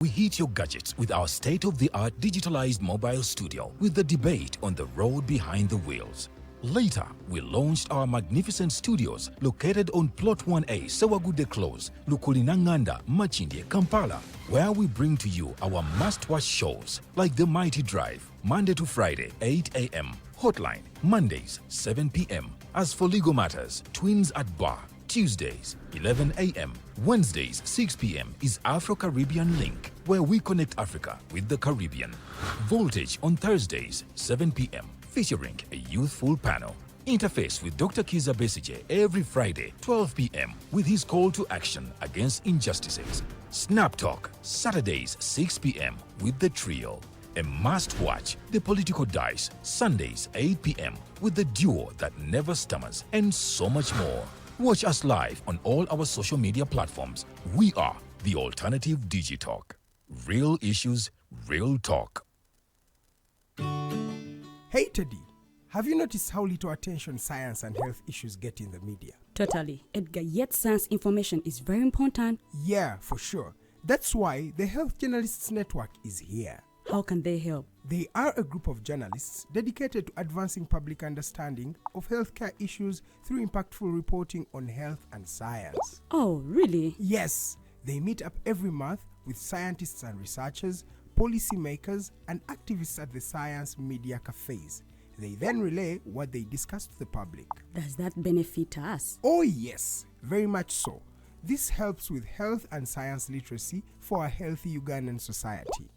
We hit your gadgets with our state of the art digitalized mobile studio with the debate on the road behind the wheels. Later, we launched our magnificent studios located on Plot 1A, Sewagude Close, Lukulinanganda, Makindye, Kampala, where we bring to you our must watch shows like The Mighty Drive, Monday to Friday, 8 a.m., Hotline, Mondays, 7 p.m. As for legal matters, Twins at Bar, Tuesdays, 11 a.m. Wednesdays, 6 p.m. is Afro Caribbean Link, where we connect Africa with the Caribbean. Voltage on Thursdays, 7 p.m., featuring a youthful panel. Interface with Dr. Kiza Besige every Friday, 12 p.m., with his call to action against injustices. Snap Talk, Saturdays, 6 p.m., with the trio. A must watch, The Political Dice, Sundays, 8 p.m., with the duo that never stammers, and so much more. Watch us live on all our social media platforms. We are the Alternative Digitalk. Real issues, real talk. Hey Teddy, have you noticed how little attention science and health issues get in the media? Totally. Edgar, yet science information is very important. Yeah, for sure. That's why the Health Journalists Network is here. How can they help? They are a group of journalists dedicated to advancing public understanding of healthcare issues through impactful reporting on health and science. Oh, really? Yes, they meet up every month with scientists and researchers, policymakers, and activists at the science media cafes. They then relay what they discuss to the public. Does that benefit us? Oh, yes, very much so. This helps with health and science literacy for a healthy Ugandan society.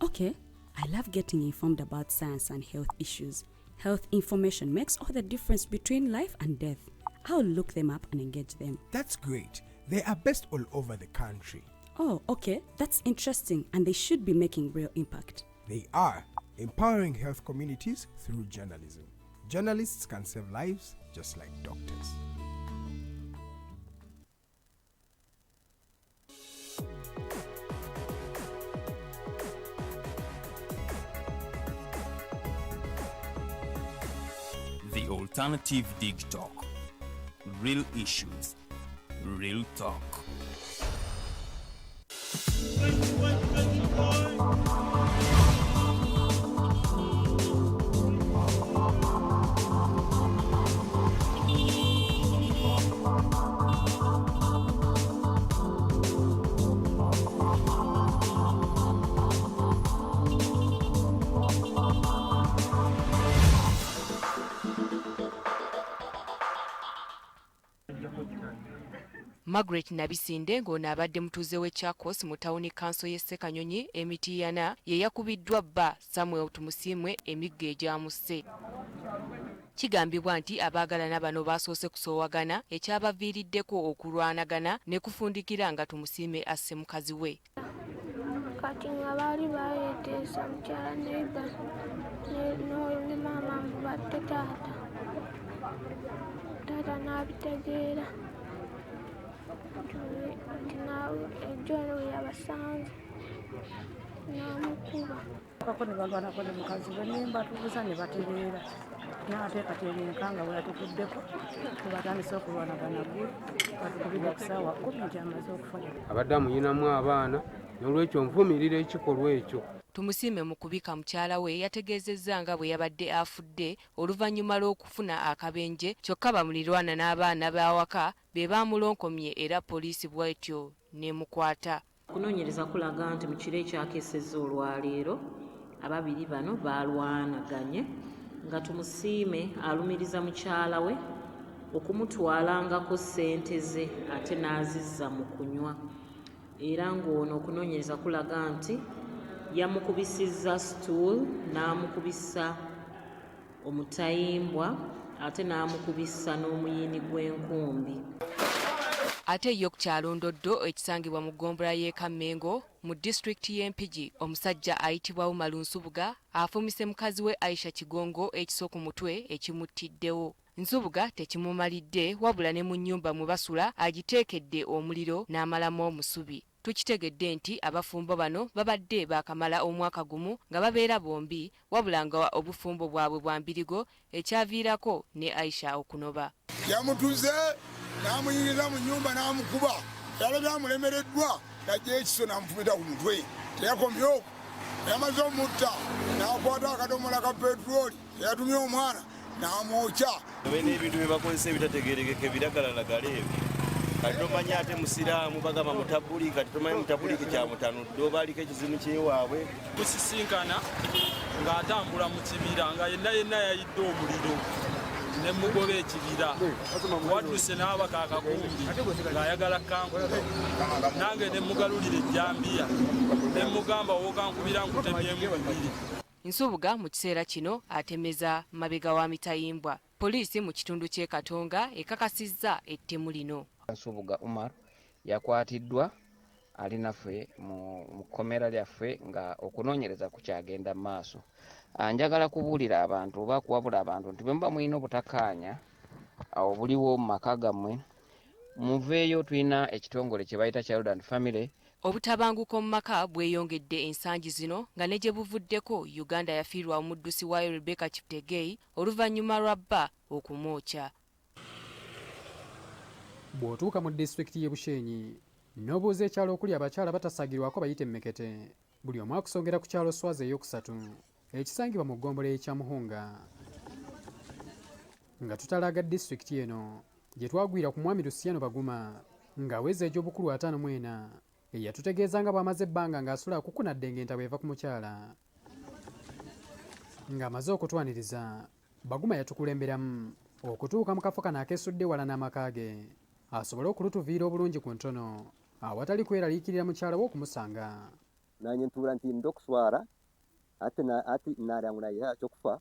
Okay. I love getting informed about science and health issues. Health information makes all the difference between life and death. I'll look them up and engage them. That's great. They are based all over the country. Oh, okay. That's interesting, and they should be making real impact. They are empowering health communities through journalism. Journalists can save lives just like doctors. The Alternative Dig Talk. Real issues, real talk. Margaret Nabisinde ng'ono abadde mutuuze w'e Chakos mu tawuni kanso y'e Ssekanyonyi e Mityana ye yakubiddwa bba Samuel Tumusiimwe emiggo egyamusse. Kigambibwa nti abaagalana bano baasoose kusoowagana ekyabaviiriddeko okulwanagana ne kufundikira nga Tumusiime asse mukazi we. Kati nga baali bayeteesa mukyala neiba ne maama mbu batte taata, taata n'abitegeera nti ejjo we yabasanze n'amukuba. Kako ne balwanako ne mukazi we ne mbatuuza ne batereera n'ateekateeka enkanga bwe yatukuddeko tubatandise okulwanagana ggulu batukubidde ku ssaawa 10 nti amaze okufa. Abadde amuyinamu abaana n'olwekyo nvumirira ekikolwa ekyo. Tumusiime mu kubika mukyala we yategeezezza nga bwe yabadde afudde oluvannyuma lw'okufuna akabenje kyokka bamuliraanwa n'abaana b'awaka be baamulonkomye era poliisi bw'etyo n'emukwata. Okunoonyereza kulaga nti mu kiro ekyakeesezza olwaleero ababiri bano baalwanaganye nga Tumusiime alumiriza mukyala we okumutwalangako ssente ze ate n'azizza mu kunywa era ng'ono okunoonyereza kulaga nti yamukubisizza stool n'amukubisa omutayimbwa ate n'amukubisa n'omuyini gw'enkumbi. Ate ye ku kyalo Ndoddo ekisangibwa mu ggombolola y'e Kammengo mu disitulikiti y'e Mpigi, omusajja ayitibwa Umaru Nsubuga afumise mukazi we Aisha Kigongo ekiso ku mutwe ekimuttiddewo. Nsubuga tekimumalidde wabula ne mu nnyumba mwe basula agiteekedde omuliro n'amalamu omusubi. Tukitegedde nti abafumbo bano babadde baakamala omwaka gumu nga babeera bombi wabula nga obufumbo bwabwe bwa mbirigo ekyaviirako ne Aisha okunoba. Yamutuze n'amuyingiza mu nnyumba n'amukuba yalabye amulemereddwa Najja ekiso n'amufumita ku mutwe. Teyakomye okwo, yamaze omutta n'akwata akadomola ka petulooli eyatumye omwana n'amwokya. Balina ebintu bye bakozesa ebitategeerekeka, ebiragalalagala ebyo. Kati tomanyi ate musiraamu, bagamba mutabuli, kati tomanyi mutabuliki kyamutanudde oba aliko ekizimu kyewaabwe. Kusisinkana ng'atambula mu kibira nga yenna yenna yayidde omuliro, ne mugoba ekibira, wadduse n'abaka akakumbi ng'ayagala kankuba, nange ne mugalulira ejjambiya ne mugamba, "Wookankubira nkutemyemu bibiri." Nsubuga mu kiseera kino atemeza mabega wa mitayimbwa. Poliisi mu kitundu ky'e Katonga ekakasizza ettemu lino. Nsubuga Umar yakwatiddwa, ali naffe mu kkomera lyaffe nga okunoonyereza kukyagenda mu maaso. Njagala kubuulira abantu oba kuwabula abantu nti bwe muba mulina obutakkaanya obuliwo mu maka gammwe, muveeyo, tulina ekitongole kye bayita Child and Family. Obutabanguko mu maka bweyongedde ensangi zino, nga ne gye buvuddeko Uganda yafiirwa omuddusi waayo Rebecca Cheptegei oluvannyuma lwa bba okumwokya. Bw'otuuka mu disitulikiti y'e Bushenyi n'obuuza ekyalo okuli abakyala batasaagirwako bayita emmekete, buli omu akusongera ku kyalo Swazi eyokusatu ekisangibwa mu ggombolola y'e Kyamuhunga. Nga tutalaga disitulikiti eno, gye twagwira ku mwami Lusiano Baguma ng'aweza egy'obukulu 54, eyatutegeeza nga bw'amaze ebbanga ng'asula akukunadde ng'entabo eva ku mukyala. Ng'amaze okutwaniriza, Baguma yatukulemberamu okutuuka mu kafo kano akeesudde wala n'amaka ge, asobole okulutuviira obulungi ku ntono awatali kweraliikirira mukyala we okumusanga. Nanye ntuura nti okuswara ati ati narya ngu nayiha ekyokufa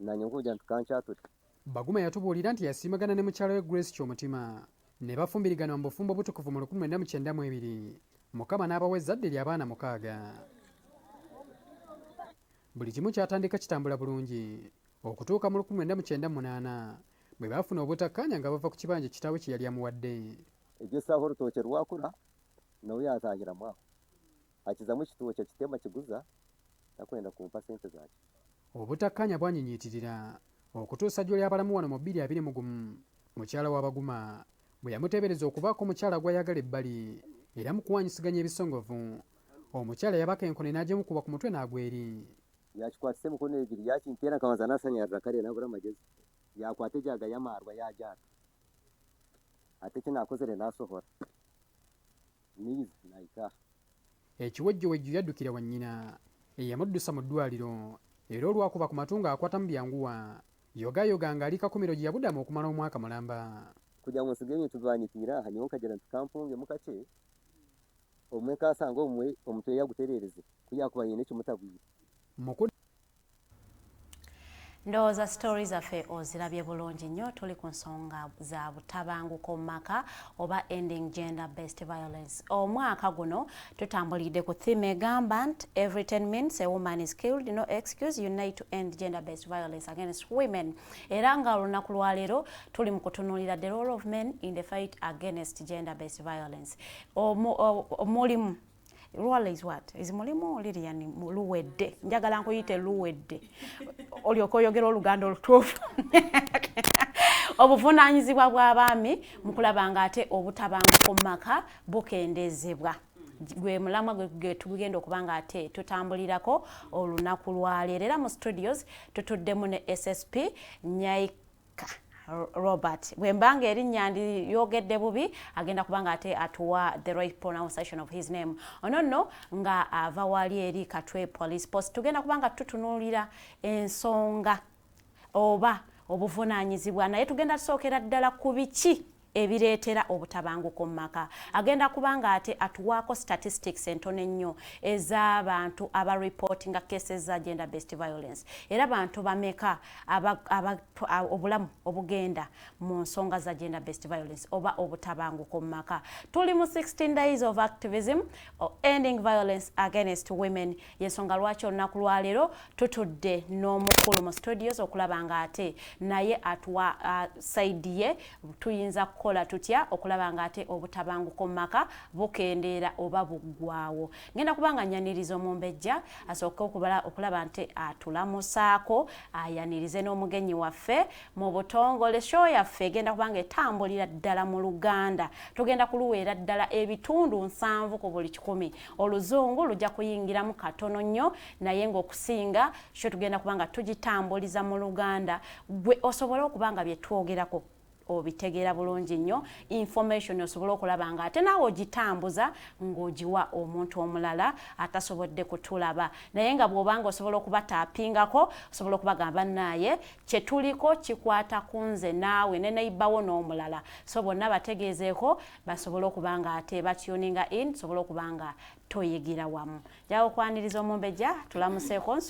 nanye nkugira nti kankyature. Baguma yatubuulira nti yasiimagana ne mukyala we Grace Kyomutima ne bafumbiriganwa mu bufumbo butukuvu mu 1992, Mukama n'abawa ezzadde ly'abaana 6. Buli kimu kyatandika kitambula bulungi okutuuka mu 1998 bwe baafuna obutakkaanya nga bava ku kibanja kitaawe kye yali amuwadde. Egyo esaaha orutookye rwakura, nawe yatangiramu aho akizamu ekitookye akitema kiguza, takwenda kumpa sente zakyo. Obutakkaanya bwanyinyiitirira okutuusa jjo ly'abalamu wano mu 2021, mukyala w'Abaguma bwe yamuteebereza okubaako omukyala gw'ayagala ebbali, era mu kuwanyisiganya ebisongovu omukyala yabaka enkoni n'agimukuba ku mutwe n'agwa eri. Yakikwatisa emikono ebiri, yakinteera, nkabanza nasanyarira kare nabura amagezi, yakwata ejaga y'amarwa yagyata, ate eki nakozere nasohora niiza nahika. Ekiwejjowejjo yaddukira wa nnyina eyamuddusa mu ddwaliro, era olwakuba ku matu ng'akwatamu byanguwa yogayoga ng'ali kakumiro gye yabudamu okumala omwaka mulamba. Kugira ngu nsige ebintu bibanyitiire aha, nyowe nkagira nti kampungemu kakye, obumwe nkasanga obumwe omutwe yaguterereze ku yakuba aine ekimutabwire. Ndowooza sitori zaffe ozirabye bulungi nnyo. Tuli ku nsonga za butabanguko mu maka oba ending gender based violence. Omwaka guno tutambulidde ku theme egamba nti "Every 10 minutes a woman is killed, no excuse, unite to end gender based violence against women." Era nga olunaku lwaleero tuli mu kutunuulira the role of men in the fight against gender based violence. Omulimu, role is what is mulimu. Lilian Luwedde, njagala nkuyite Luwedde olyoke oyogera Oluganda olutuufu. Obuvunaanyizibwa bw'abaami mu kulaba nga ate obutabanguko mu maka bukendezebwa gwe mulamwa gwe tugenda okuba nga ate tutambulirako olunaku lwaleero. Era mu studios tutuddemu ne SSP Nyaika Robert. Bwe mbanga erinnya ndiyogedde bubi, agenda kubanga ate atuwa the right pronunciation of his name. Ono nno nga ava wali eri Katwe Police Post. Tugenda kubanga tutunuulira ensonga oba obuvunaanyizibwa, naye tugenda tusookera ddala ku biki ebireetera obutabanguko mu maka. Agenda kubanga ate atuwaako statistics entono ennyo ez'abantu abareportinga cases za gender based violence, era bantu bameka obulamu obugenda mu nsonga za gender based violence oba obutabanguko mu maka. Tuli mu 16 days of activism ending violence against women, yensonga lwaki olunaku lwaleero tutudde n'omukulu mu studios okulaba nga ate naye atuwa side ye tuyinza kukola. Kukola tutya okulaba nga ate obutabanguko mu maka bukendeera oba buggwawo? Ngenda kubanga nyaniriza omumbejja asooke okulaba nti atulamusaako, ayanirize n'omugenyi waffe mu butongole. Show yaffe egenda kubanga etambulira ddala mu Luganda, tugenda kuluweera ddala ebitundu 70 ku buli 100. Oluzungu lujja kuyingiramu katono nnyo, naye ng'okusinga show tugenda kubanga tugitambuliza mu Luganda, gwe osobole okuba nga bye twogerako obitegeera bulungi nnyo, information osobola okulaba nga ate naawe ogitambuza ng'ogiwa omuntu omulala atasobodde kutulaba. Naye nga bw'obanga osobola okubataapingako, osobola okubagamba naaye kye tuliko kikwata ku nze naawe ne neighbour n'omulala, so bonna bategeezeeko basobole okuba nga ate batuninga in, tusobole okuba nga toyigira wamu. Njagala okwaniriza omumbejja, tulamuseeko.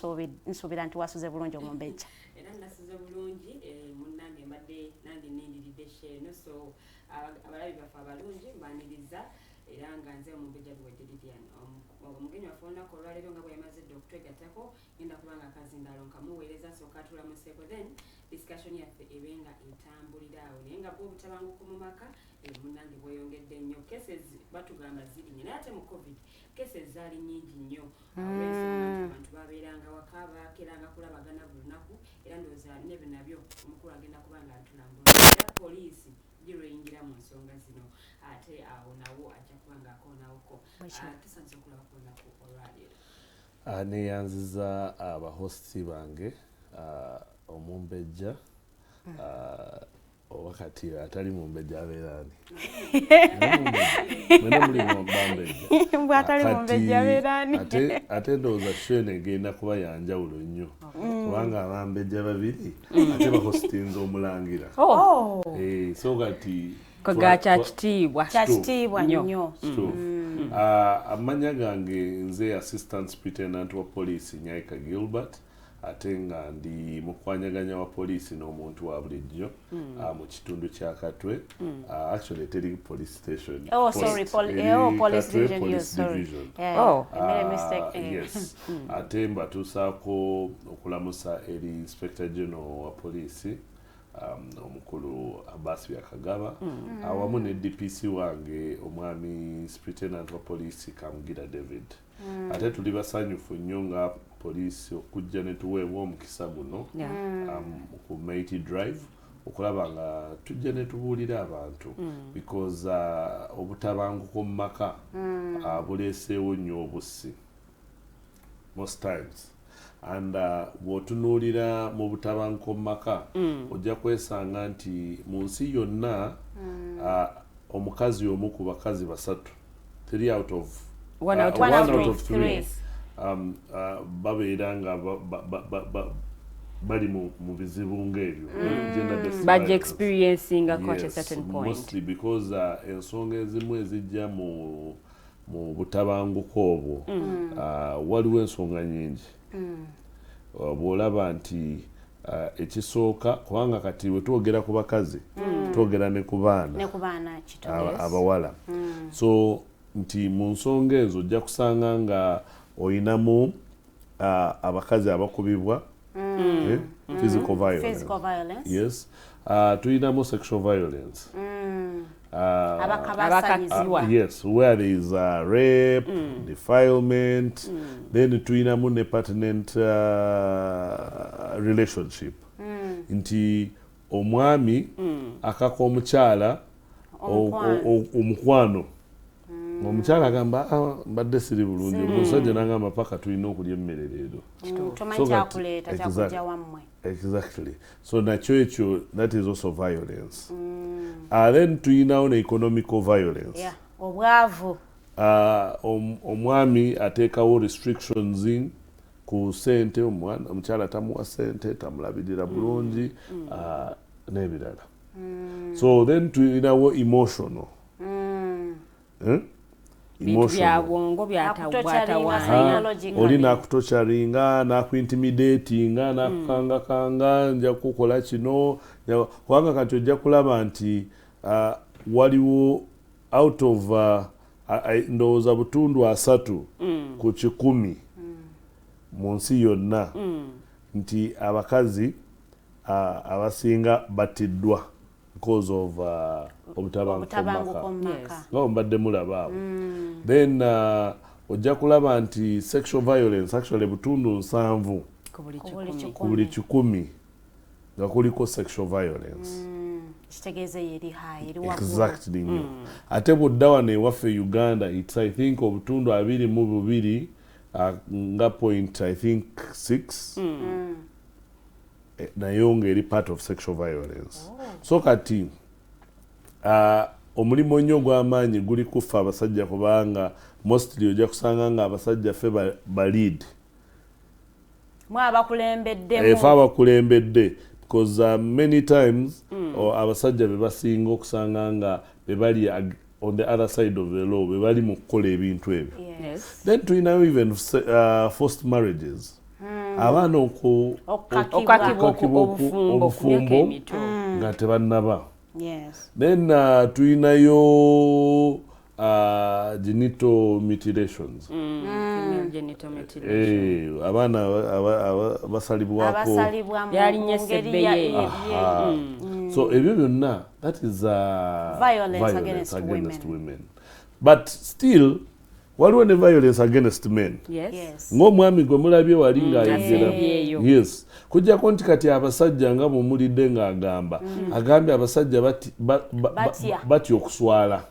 Nsuubira nti wasuze bulungi, omumbejja. Era nasuze bulungi, munnange. Mbadde nange nindiridde show eno, so abalabi baffe abalungi mbaniriza, era nga nze omumbejja Luwedde Lilian. Omugenyi waffe olunaku olwaleero nga bwe yamaze dda okutwegattako, ngenda kuba nga akazindalo nkamuweereza, sooka atulamuseeko, then discussion yaffe ebe nga etambulira awo. Naye nga bwe obutabanguko mu maka, munnange, bweyongedde nnyo. Cases batugamba ziri nnyo, naye ate mu COVID cases zaali nnyingi nnyo, olw'ensonga nti abantu babeeranga waka, bakeranga kulabagana buli lunaku. Era ndowooza nebyo nabyo omukulu agenda kuba nga atulambula, era poliisi girweyingira mu nsonga zino, ate awo nawo ajja kuba nga akoonawoko. Tusanze okulaba ku lunaku olwaleero. Neyanziza abahosti bange, omumbejja, oba kati atali mumbejja abeera ani? Mwena muli bambejja. Bw'atali mumbejja abeera ani? Ate ndowooza show eno egenda kuba yanjawulo nnyo, kubanga abambejja babiri ate bahostinze omulangira. Oh. So kati Kwega kya kitiibwa. Kya kitiibwa nnyo. Kituufu. Amannya gange nze Assistant Superintendent wa Poliisi Nyaika Gilbert, ate nga ndi mukwanyaganya wa poliisi n'omuntu wa bulijjo mu kitundu kya Katwe. Actually teri police station. Oh, sorry, Post. eh, oh, Eri police Katwe division, Police yes, sorry. Division. Yeah, Oh. I made a mistake. Eh. Yes, ate mbatuusaako okulamusa eri Inspector General wa poliisi, omukulu Abbas Byakagaba, awamu ne DPC wange, omwami Superintendent wa poliisi Kamugira David. Ate tuli basanyufu nnyo nga poliisi okujja ne tuweebwa omukisa guno ku Maiti Drive okulaba nga tujja ne tubuulira abantu, because obutabanguko mu maka buleeseewo nnyo obussi most times, and bw'otunuulira mu butabanguko mu maka, ojja kwesanga nti mu nsi yonna omukazi omu ku bakazi basatu, three out of One out of one three. out of three, Three. babeera nga bali mu bizibu ng'ebyo, gender-based Bajja violence. experiencing at a Yes, certain point. mostly because ensonga ezimu ezijja mu butabanguko obwo, waliwo ensonga nyingi. Bw'olaba nti ekisooka, kubanga kati bwe twogera ku bakazi, twogera ne ku baana Ne ku baana kito. Abawala. So nti mu nsonga ezo ojja kusanga nga oyinamu abakazi abakubibwa, eh, physical violence. Physical violence. Yes, tuyinamu sexual violence. Abakabasanyizibwa. Yes, where there is rape, defilement. Then tuyinamu ne pertinent relationship, nti omwami akaka omukyala Omukwano. omukwano. Omukyala agamba, "Ah, mbadde siri bulungi." Omusajja nagamba, "Paka tulina okulya emmere leero." Tomanyi So kyakuleeta kyakujja wammwe. Exactly, so nakyo ekyo, that is also violence. Then tuyinawo ne economical violence. Yeah. Obwavu. Omwami ateekawo restrictions ku sente, omukyala tamuwa sente, tamulabirira bulungi, n'ebirala. So then tuyinawo emotional, eh? Bintu bya bwongo Akutorturinga bwatawaana. psychologically. Oli nakutorturinga, nakuintimidatinga, nakukangakanga, "Nja kukola kino." Kubanga kati ojja kulaba nti waliwo out of ndowooza butundu 30 ku 100 mu nsi yonna nti abakazi abasinga battiddwa Because of obutabanguko mu Obutabanguko maka. mu maka. Nga bwe mbadde mulaba awo. Then ojja kulaba nti sexual violence actually 70 Ku buli kikumi. Ku buli 100 nga kuliko sexual violence. Kitegeeza eri high, eri waggulu. Exactly nnyo. Ate bw'odda wano ewaffe Uganda, it's I think 22 nga point I think 6, nayo ng'eri part of sexual violence. So kati omulimu nnyo ogw'amaanyi guli kufa abasajja, kubanga mostly ojja kusanga nga abasajja ffe ba lead. Mwe abakulembeddemu. Efe abakulembedde, because many times abasajja be basinga okusanga nga be bali on the other side of the law, be bali mu kukola ebintu ebyo. Then tulinayo even forced marriages, abaana Okukakibwa. okukakibwa Obufumbo ku myaka obufumbo emito. Nga tebannaba. Then tulinayo genital mutilations. Female genital mutilation. Abaana basalibwako. Abasalibwa mu Byalinye ngeri sebbeye. Aha. So ebyo byonna, that is Violence violence against against women. But still waliwo ne violence against men. Ng'omwami gwe mulabye wali ng'ayogera. Asembyeyo. Yes, kujjako nti kati abasajja nga bwemulidde ng'agamba, agambye abasajja Batya. Batya okuswala.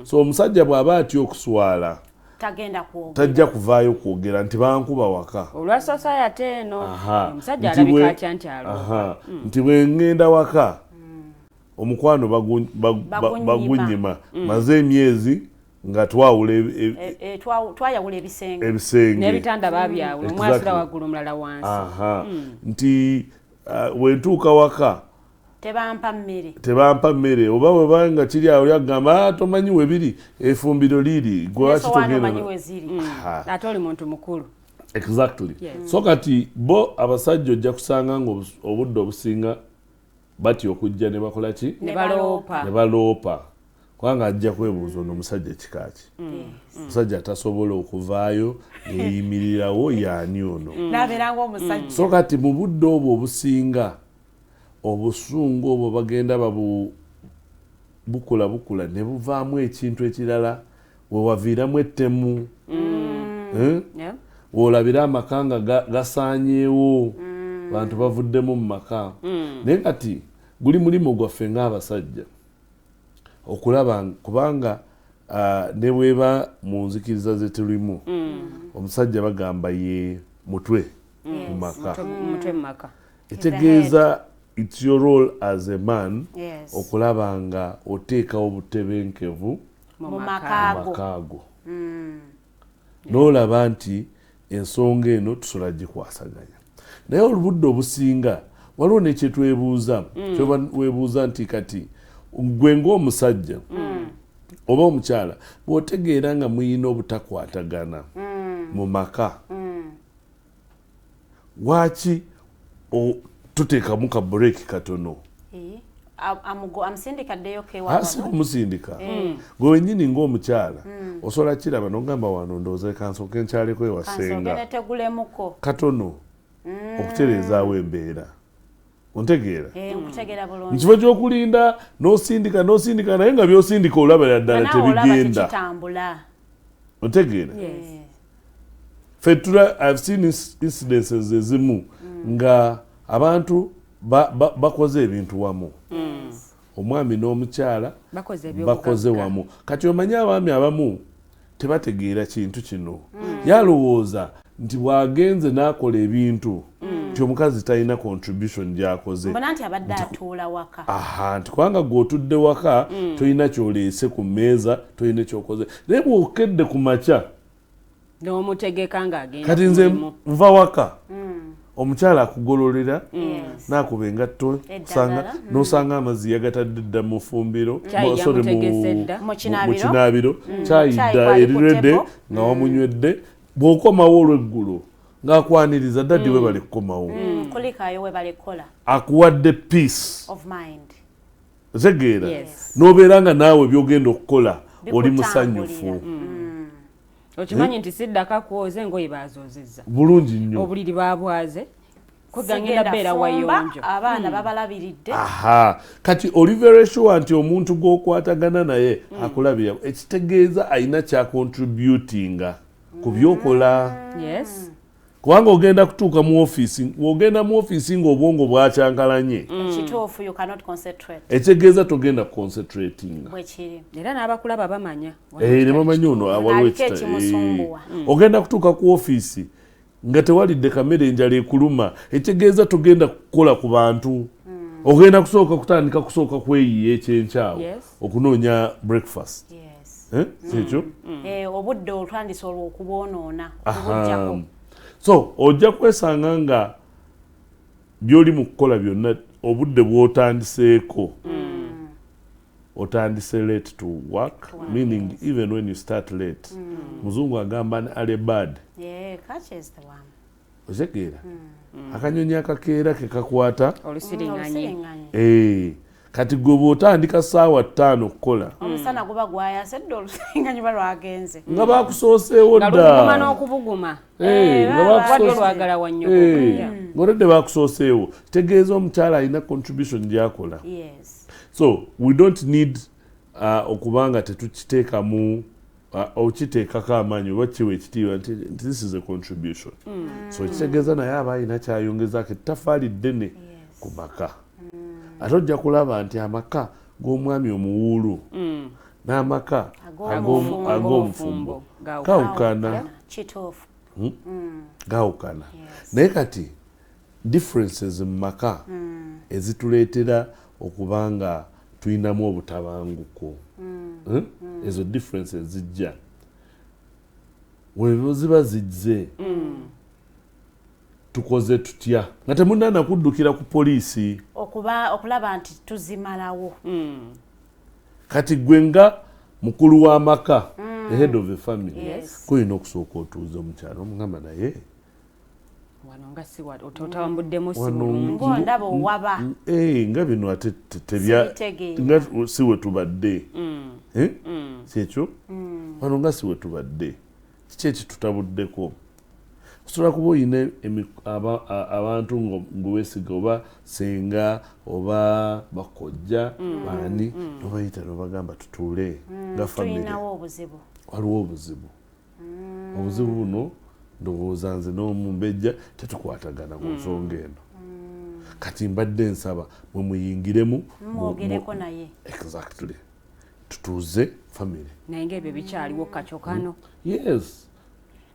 So omusajja bw'aba atya okuswala, Tagenda kwogera. Tajja kuvaayo kwogera nti bankuba waka. Olwa society eno, omusajja Nti alabika atya nti aloopa. Aha. Nti bwe ŋŋenda waka, omukwano Bagunyima. bagunyima. Maze emyezi nga twawula Twayawula ebisenge. Ebisenge. N'ebitanda babyawula, omu asula waggulu, omulala wansi. Aha. Nti wentuuka waka, Tebampa mmere. Tebampa mmere, oba weba nga kiri awo lyagamba, "Ah, tomanyi we biri, efumbiro liri gwaki N'esowaani togenda." omanyi we ziri. Aha. Ate oli muntu mukulu. Exactly. Yes. So kati bo abasajja ojja kusanga nga obudde obusinga batya okujja ne bakola ki? Ne baloopa. Ne baloopa, kubanga ajja kwebuuza, ono omusajja kika ki? Omusajja atasobola okuvaayo neyimirirawo yaani ono? N'abeera ng'omusajja. So kati mu budde obwo obusinga obusungu obwo bagenda babu bukula bukula ne buvaamu ekintu ekirala, wewaviiramu ettemu. Eh? Woolabira amaka nga gasaanyeewo, bantu bavuddemu mu maka. Naye kati guli mulimu gwaffe ng'abasajja okulaba kubanga ne bweba mu nzikiriza ze tulimu, omusajja bagamba ye mutwe mu maka. Mutwe mu maka. Etegeeza it's your role as a man okulaba nga oteekawo obutebenkevu mu maka mu ago. Maka ago, n'olaba nti ensonga eno tusobola gikwasaganya. Naye olubudde obusinga waliwo nekyetwebuuza, kyoba weebuuza nti kati gwe ng'omusajja oba omukyala bw'otegeera nga muyina obutakwatagana mu maka, waaki tuteekamu ka break katono? Eh, amusindika addeyo Ah, si kewa. kumusindika, gwe wennyini ng'omukyala osobola kiraba n'ogamba, wano ndowooza kansooke nkyaleko ewasenga Kansooke netegulemuko. katono okutereezaawo embeera. Ontegeera? Eh, nkutegeera bulungi. Mu kifo ky'okulinda n'osindika n'osindika, naye nga by'osindika olabira ddala Nga naawe olaba tebigenda. tekitambula. Otegeera? Ffe tula I've seen incidences ezimu nga abantu bakoze ebintu wamu, omwami n'omukyala Bakoze ebyobugagga. bakoze wamu. Kati omanyi abaami abamu tebategeera kintu kino, yalowooza nti bw'agenze n'akola ebintu nti omukazi talina contribution gy'akoze. Mbona nti abadde atuula waka. Aha, nti kubanga gweotudde waka, tolina kyoleese ku mmeeza, tolina kyokoze, naye bw'okedde ku makya N'omutegeka ng'agenda kati ku nze mulimu. nva waka, omukyala akugololera, n'akuba engatto, Eddagala. osanga n'osanga amazzi yagatadde dda mu fumbiro, Kyayi sorry, yamutegese dda. Mu mu kinaabiro. kinaabiro. Kyayi Kyayi dda kwali ku eriredde table. nga wamunywedde. Bw'okomawo olweggulo ng'akwaniriza, "Daddy, we bali kukomawo." Kulikayo, we balikola. Akuwadde peace of mind. Otegeera? Yes. N'obeera nga naawe by'ogenda okukola oli musanyufu. Okimanyi nti siddaka kwoza engoye, bazoozezza. Bulungi nnyo. Obuliri babwaze. Kwegangenda beera wayonjo. Abaana babalabiridde. Aha, kati oli very sure nti omuntu gw'okwatagana naye akulabira, ekitegeeza alina kyacontributinga ku byokola. Kubanga ogenda kutuuka mu ofiisi, ogenda mu ofiisi ng'obwongo bwakyankalanye. Kituufu, you cannot concentrate. Ekitegeeza togenda concentratinga. Bwekiri. Era n'abakulaba bamanya. Eh, ne bamanyi ono waliwo Aliko ekimusumbuwa. Ogenda kutuuka ku ofiisi nga tewalidde kamere, enjala ekuluma, ekitegeeza togenda kukola ku bantu. Ogenda kusooka kutandika kusooka kweyiya ekyenkyawo okunoonya breakfast. Eh, kyekyo. Eh, obudde otandise olwo okubwonoona. Aha. So ojja kwesanga nga byoli mu kukola byonna, obudde bw'otandiseeko, otandise late to work, meaning even when you start late, muzungu agamba an early bird Yeah, catches the worm. Okitegeera, akanyonyi akakeera ke kakwata olusiringanye. Eh, kati gwe bw'otandika ssaawa 5 okukola, Omusana guba gwayase dda, olusiringanyi ba lwagenze. Nga bakusooseewo nga lubuguma dda. N'okubuguma. Eh, nga wadde olwagala wannyo. Eh, ng'olwedde bakusooseewo, kitegeeza omukyala alina contribution gy'akola. So we don't need okuba nga tetukiteekamu, okiteekako amaanyi oba kiwa ekitiibwa nti this is a contribution. So ekitegeeza naye aba alina kyayongezaako ettafaali ddene ku maka. Ate ojja kulaba nti amaka g'omwami omuwuulu n'amaka Ag'omufumbo. ag'omufumbo gawukana. Kituufu. Gawukana. Naye kati differences mu maka ezituleetera okuba nga tulinamu obutabanguko, Ezo differences zijja wezo ziba zijze, tukoze tutya nga temunaana kuddukira ku poliisi? Okuba okulaba nti tuzimalawo. Kati gwe nga mukulu w'amaka, the head of the family, kulina okusooka otuuza omukyalo, omugamba naye wano nga si ototambuddemu si wano bulungi. Ng'ondaba owaba. Eh, nga bino ate tebya Sibitegeera. Nga si we tubadde. Eh? Kyekyo, wano nga si we tubadde, kiki ekitutabuddeko? Osobola kuba oyina abantu ng'owesiga, oba senga oba bakojja, baani, nobayita nobagamba tutuule nga family. Tulinawo obuzibu. Waliwo obuzibu, obuzibu buno ndowooza nze n'omumbejja tetukwatagana ku nsonga eno. Kati mbadde nsaba mwe muyingiremu mwogereko naye. Exactly, tutuuze family. Naye ngaebyo bikyaliwo kakyokano. Yes.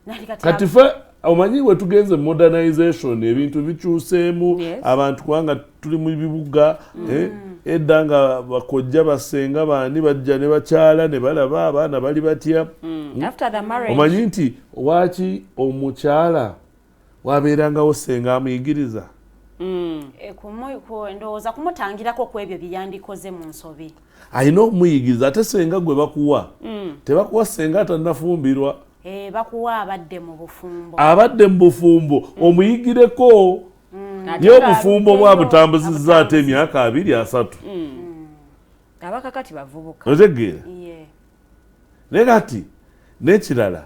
Nali kati Kati fe omanyi we tugenze modernization, ebintu bikyuseemu. Abantu kubanga tuli mu bibuga, eh, edda nga bakojja, basenga, baani bajja ne bakyala ne balaba abaana bali batya. After the marriage. Omanyi nti waaki omukyala wabeerangawo senga amuyigiriza. Eh, ndowooza kumutangirako ku ebyo bye yandikoze mu nsobi. Alina okumuyigiriza, ate senga gwe bakuwa, tebakuwa senga atannafumbirwa. Eh, bakuwa abadde mu bufumbo. Abadde mu bufumbo omuyigireko. Ate Ye nga obufumbo aluddeyo. bwabutambuzizza ate emyaka 20, 30. Abakakati bavubuka. Otegeera? Yeah. Naye kati n'ekirala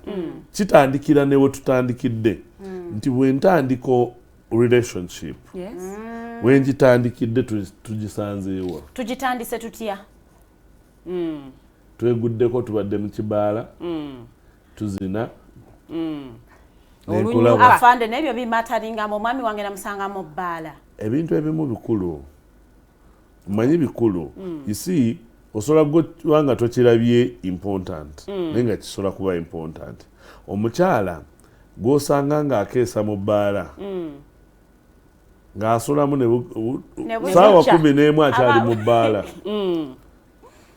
kitandikira ne we tutandikidde, nti bwe ntandika relationship, we ngitandikidde tugisanzeewa? Tugitandise tutya? Tweguddeko, tubadde mu kibaala, tuzina, Olunyuka. nenkulaba. Afande, n'ebyo bimataringamu, omwami wange namusanga mu bbaala. Ebintu ebimu bikulu, omanyi bikulu. You see, osobola kuba nga tokirabye important, naye nga kisobola kuba important. Omukyala gw'osanga ng'akeesa mu bbaala, ng'asulamu ne Ne bukya. saawa 11 akyali mu bbaala.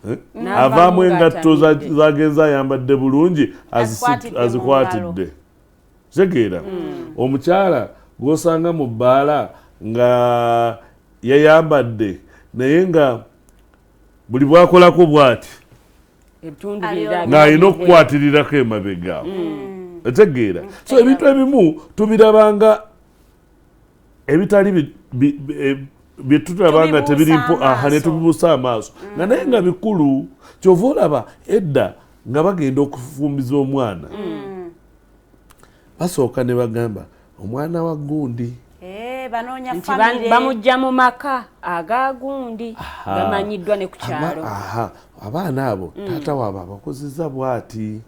Eh? N'avaamu Avaamu engatto ng'atamidde. zagenze ayambadde bulungi, Azikwatidde mu azikwatidde. Kitegeera, omukyala gw'osanga mu bbaala nga yayambadde, naye nga buli bwakolako bw'ati ebitundu ng'alina okukwatirirako emabega awo. Otegeera? So ebintu ebimu tubirabanga ebitali bye tulaba nga Tubibuusa tebiri aha, ne amaaso. tubibuusa amaaso nga naye nga bikulu. Kyova olaba edda nga bagenda okufumbiza omwana, basooka ne bagamba omwana wa gundi. Eh, Banoonya Nti family. Bamujja mu maka agagundi Aha. gamanyiddwa ne ku kyalo. Aha, abaana abo taata waabwe abakozesa bw'ati,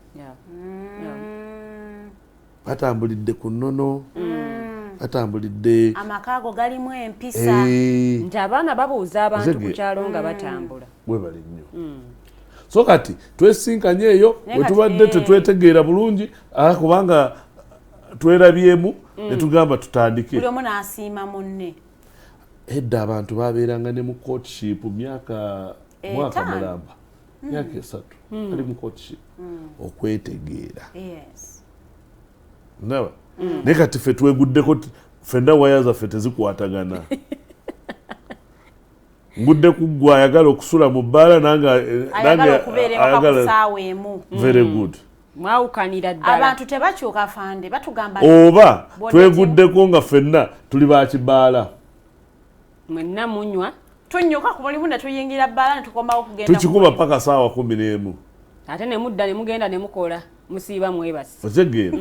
batambulidde ku nnono, batambulidde Amaka ago galimu empisa. Nti abaana babuuza abantu ku kyalo nga batambula. Webale nnyo. So kati twesinkanye eyo Naye we kati, tubadde tetwetegeera bulungi, kubanga twerabyemu ne tugamba tutandike. Buli omu n'asiima munne. Edda abantu babeeranga ne mu courtship myaka mwaka 5. mulamba, myaka 3 ali mu courtship okwetegeera. Ndaba naye kati ffe tweguddeko, ffenna waya zaffe tezikwatagana. Ngudde ku ggwe ayagala okusula mu bbaala nange Ayagala nange okubeera ewaka ku ayagala- ssaawa 1. Very good. Mwawukanira ddala. Abantu tebakyuka, fande batugamba Oba bw'odetinga- tweguddeko nga ffenna tuli bakibaala. Mwenna munywa. Tunnyuka ku mulimu ne tuyingira bbaala ne tukomawo kugenda. Tukikuba paka saawa 11. Ate ne mudda ne mugenda ne mukola, musiiba mwebase. Otegeera?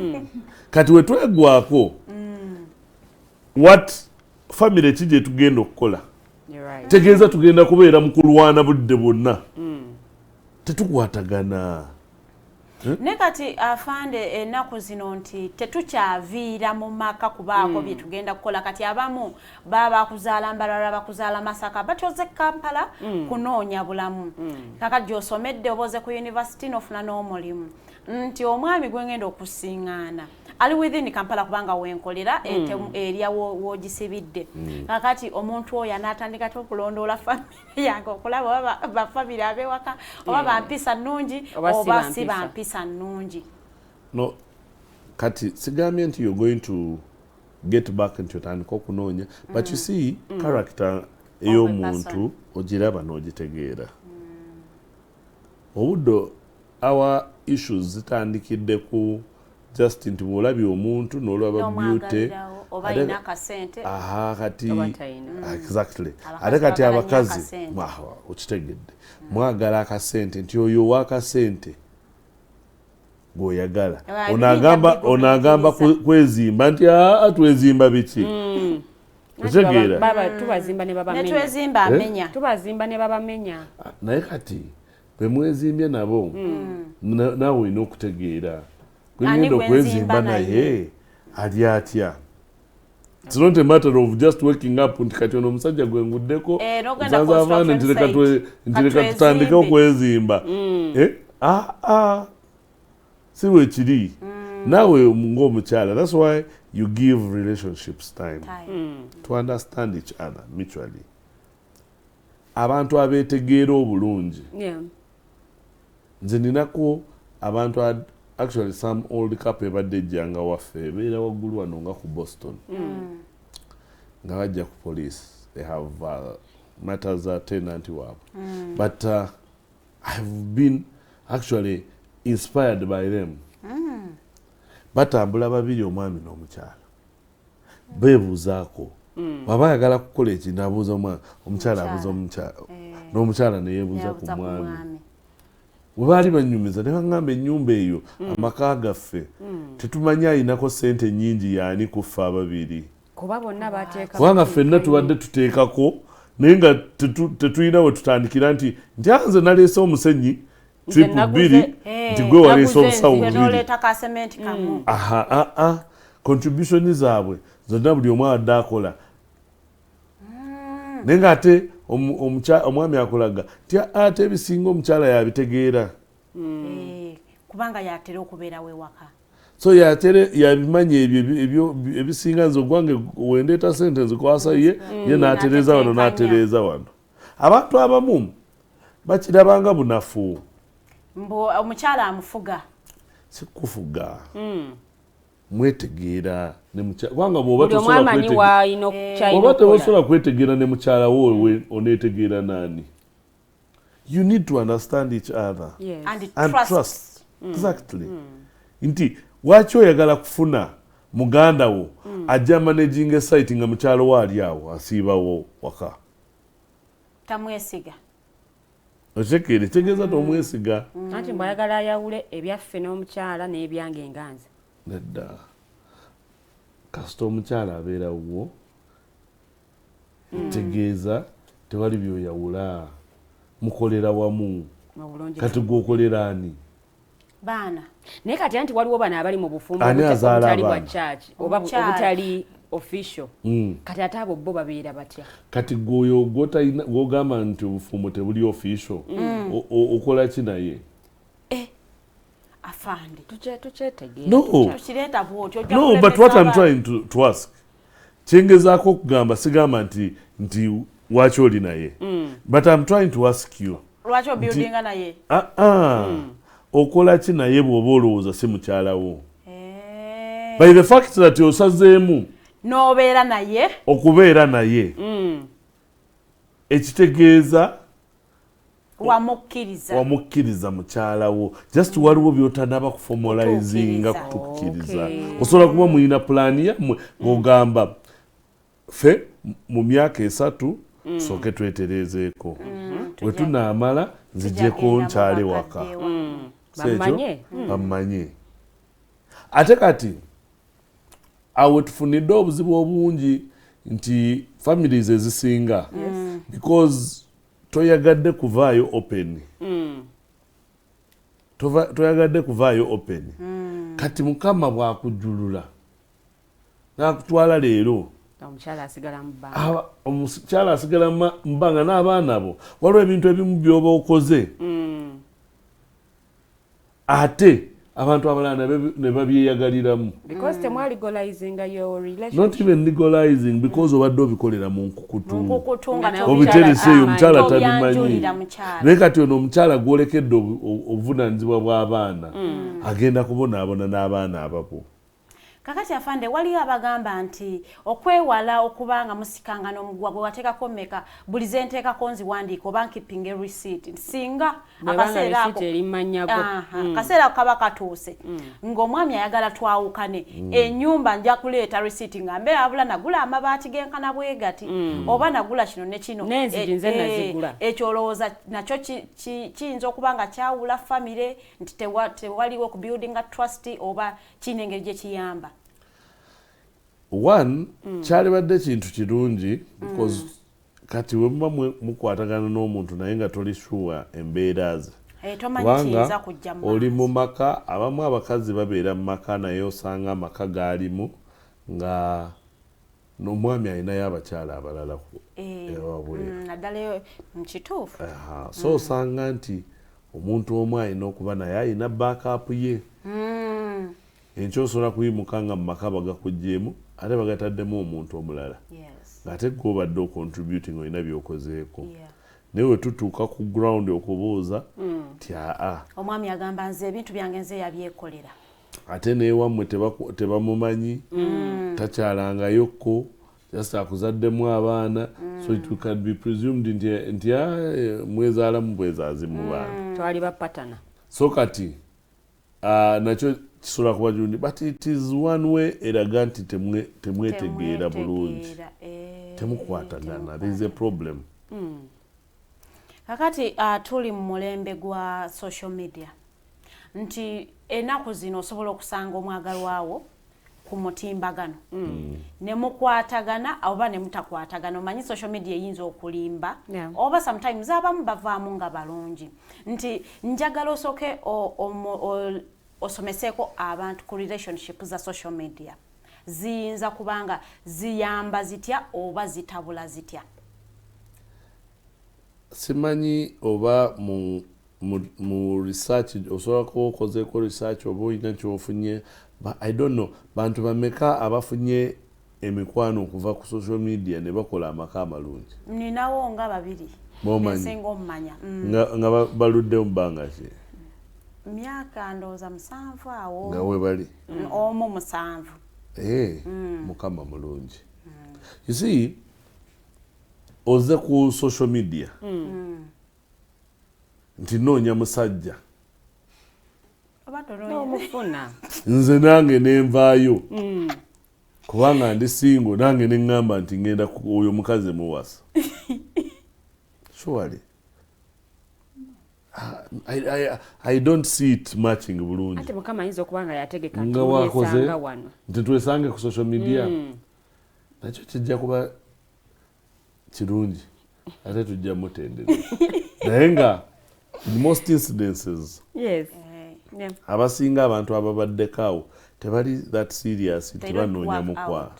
Kati we twegwako, what family ki gye tugenda okukola? You're right. Tegeeza tugenda kubeera mu kulwana budde bwonna, tetukwatagana. Eh? Naye kati afande, ennaku zino nti tetukyaviira mu maka kubaako bye tugenda kukola. Kati abamu baba bakuzaala Mbalala, bakuzaala Masaka, batyoze Kampala kunoonya bulamu. Kakati gy'osomedde oba oze ku university n'ofuna n'omulimu, nti omwami gwe ngenda okusiŋŋaana ali within Kampala kubanga wenkolera, erya w'ogisibidde. Kakati omuntu oyo anaatandika ty okulondoola famire yange okulaba oba bafamire ab'ewaka oba bampisa nnungi Oba si oba si bampisa. bampisa nnungi. No, kati sigambye nti you're going to get back nti otandika okunoonya, but you see, character ey'omuntu person. ogiraba n'ogitegeera. Obudde our issues zitandikidde ku just nti bw'olabye omuntu n'olaba beauty N'omwagalirawo, oba ate- alina akasente. Aha, kati Oba talina. Exactly. Abakazi Ate kati baagala nnyo abakazi akasente. Okitegedde, mwagala akasente, nti oyo ow'akasente gw'oyagala. Ebintu Ono agamba, bigumiikiriza. ono agamba kwezimba nti aa, twezimba biki? Otegeera? Tubazimba ne babamenya. Ne twezimba Eh? amenya. Tubazimba ne babamenya. Naye kati bwe mwezimbye nabo, naawe olina okutegeera Ani gwengenda gwe okwezimba nzimba naye ali atya. It's not a matter of just waking up nti kati ono omusajja gwe nguddeko, Eh, n'ogenda nsanze abaana, nti leka construction nti leka site. tutandike Katwezimbe. okwezimba. Eh? Ah, ah. Si bwe kiri. Naawe ng'omukyala, that's why you give relationships time to understand each other mutually. Abantu abeetegeera obulungi, nze ninako abantu actually some old couple ebadde ejjanga waffe, ebeera waggulu wano nga ku Boston, nga bajja ku police. They have matters za tenant waabwe, but I've been actually inspired by them. Batambula babiri, omwami n'omukyala, beebuuzaako. Bw'aba ayagala kukola ekintu abuuza omukyala, abuuza omukyala, n'omukyala neyeebuuza ku Yeebuuza ku mwami. mwami. Bwe baali banyumiza ne baŋŋamba ennyumba eyo, amaka gaffe, tetumanyi ayinako ssente nnyingi yaani kuffe ababiri, Kuba bonna bateeka. Kubanga ffenna tubadde tuteekako, naye nga tetulina we tutandikira nti nze naleese omusenyi Nze tripu 2, nti gwe waleese naguze obusawo Gwe 2. n'oleeta kasementi kamu. Aha, aa, contribution zaabwe zonna buli omu abadde akola, naye ng'ate omwami akulaga nti ate ebisinga omukyala yabitegeera. Eh, kubanga yatera okubeera wewaka. So yatere yabimanya ebyo ebisinga. Nze ogwange wendeeta sente nzikwasa ye, ye n'atereeza wano, n'atereeza wano. Abantu abamu bakirabanga bunafu. Mbu omukyala amufuga. Si kufuga, mwetegeera ne mukyala, kubanga bw'oba Buli omu tosobola amanyi w'alina ky'alina oba okukola. tebasobola kwetegeera ne mukyala wo, oneetegeera naani? You need to understand each other. And And trust. trust. Exactly. Nti lwaki oyagala kufuna muganda wo ajja managing esite nga mukyalo wo ali awo asiibawo waka? Tamwesiga. Okitegeere? Kitegeeza tomwesiga. Anti mbwayagala ayawule ebyaffe n'omukyala n'ebyange nga nze. Nedda, kasita omukyala abeera wuwo, Tegeeza tewali byoyawula, mukolera wamu. Kati gwokolera ani? Baana. Naye kati anti waliwo bano abali mu bufumbo obutali bwa church oba obutali official. Kati ate abo bo babeera batya? Kati gwoyo gwogamba nti obufumbo tebuli official, okola ki naye? Afande. Tukyetegeera. No. Tukireeta bw'otyo. No, but what I'm trying to ask, kyengezaako okugamba sigamba nti waki oli naye. But I'm trying to ask you. Lwaki obuildinga naye? Okola ki naye bw'oba olowooza si mukyala wo? By the fact that osazeemu n'obeera naye, okubeera naye, ekitegeeza wamukkiriza. Wamukkiriza mukyala wo. Just waliwo by'otanaba kuformalizinga kutukkiriza. Osobola kuba mulina pulaani yammwe ng'ogamba ffe mu myaka 3 tusooke twetereezeeko. Bwe tunaamala nzijeko nkyale waka. Bammanye. Ate kati awo tufunidde obuzibu obungi nti families ezisinga because toyagadde kuvaayo open. Toyagadde kuvaayo open. Kati Mukama bw'akujjulula n'akutwala leero, omukyala asigala mu bbanga. Omukyala asigala mu bbanga n'abaana bo. Waliwo ebintu ebimu by'oba okoze ate abantu abalala ne babyeyagaliramu. Because temwalegalizinga your relationship. Not even legalizing, because obadde obikolera mu nkukutu. Obitereseeyo omukyala tabimanyi. Naye kati ono omukyala gwolekedde obuvunaanyizibwa bw'abaana, agenda kubonaabona n'abaana ababo. Kakati afande, waliyo abagamba nti okwewala okubanga musikanga n'omuguwa gwe wateekako mmeka, buli ze nteekako nziwandiika oba nkipinga receipt. Singa akaseera ako akaseera kaba katuuse ng'omwami ayagala twawukane, ennyumba nja kuleeta receipt nga mbeera abula nagula amabaati genkana bwe gati, oba nagula kino ne kino. Ekyo olowooza nakyo kiyinza okuba nga kyawula famire nti tewaliwo okubuildinga trust oba kirina engeri gye kiyamba? One, kyalibadde kintu kirungi because kati we muba mukwatagana n'omuntu naye nga toli sure embeera ze. Kubanga oli mu maka, abamu abakazi babeera mu maka naye osanga amaka gaalimu nga n'omwami alinayo abakyala abalala ewabweru. Naddala mu kituufu. So osanga nti omuntu omu alina okuba naye alina backup ye. Enkya osobola kuyimuka nga mu maka bagakuggyeemu ate bagataddemu omuntu omulala. Ng'ate gwe obadde ocontributing olina by'okozeeko. Naye we tutuuka ku ground okubuuza nti aa. Omwami agamba nze ebintu byange nze yabyekolera. Ate n'ewammwe tebamumanyi, takyalangayokko, just akuzaddemu abaana, so it can be presumed nti mwezaalamu bwezaazi mu baana. Twali bapatana. So kati nakyo kisobola kuba kirungi, but it is one way eraga nti temwetegeera bulungi, temukwatagana, there is a problem. Kakati tuli mu mulembe gwa social media nti ennaku zino osobola okusanga omwagalwawo ku mutimbagano ne mukwatagana oba ne mutakwatagana. Omanyi social media eyinza okulimba, oba sometimes abamu bavaamu nga balungi. Nti njagala osooke osomeseeko abantu ku relationship za social media, ziyinza kubanga ziyamba zitya oba zitabula zitya? Simanyi oba mu research osobola kuba okozeeko research oba olina kyofunye, I don't know, bantu bameka abafunye emikwano okuva ku social media ne bakola amaka amalungi? Ninawo nga 2 nsinga omumanya. Nga baludde mu bbanga ki? Myaka ndowooza 7 awo. Nga we bali? Omu 7. Mukama mulungi. You see, oze ku social media nti noonya musajja nze nange nenvaayo kubanga ndi single, nange neŋŋamba nti ngenda oyo mukazi muwasa. Surely I don't see it matching bulungi. Ate Mukama ayinza okuba nga yategeka nti mwesanga wano, nti twesange ku social media. Nakyo kijja kuba Kirungi, ate tujja mutendereza, naye nga in most incidences abasinga abantu ababaddeko awo tebali that serious nti banoonya mukwa.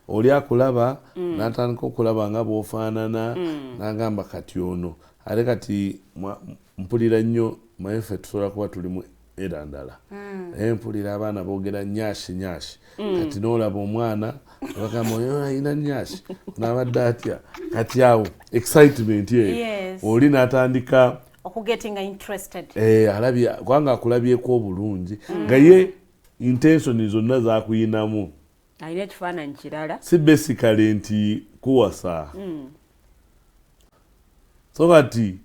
Oli akulaba n'atandika okulaba nga bw'ofaanana, n'agamba kati ono ate kati mpulira nnyo, maye ffe tusobola kuba tuli mu era ndala, naye mpulira abaana boogera nyashi nyashi. Kati n'olaba omwana bagamba oyo alina nyashi, n'abadde atya? Kati awo excitement eyo, oli n'atandika okugettinga interested. Alabye kubanga akulabyeko obulungi, nga ye intention zonna zakuyinamu alina ekifaananyi kirala. Si basically nti kuwasa. So kati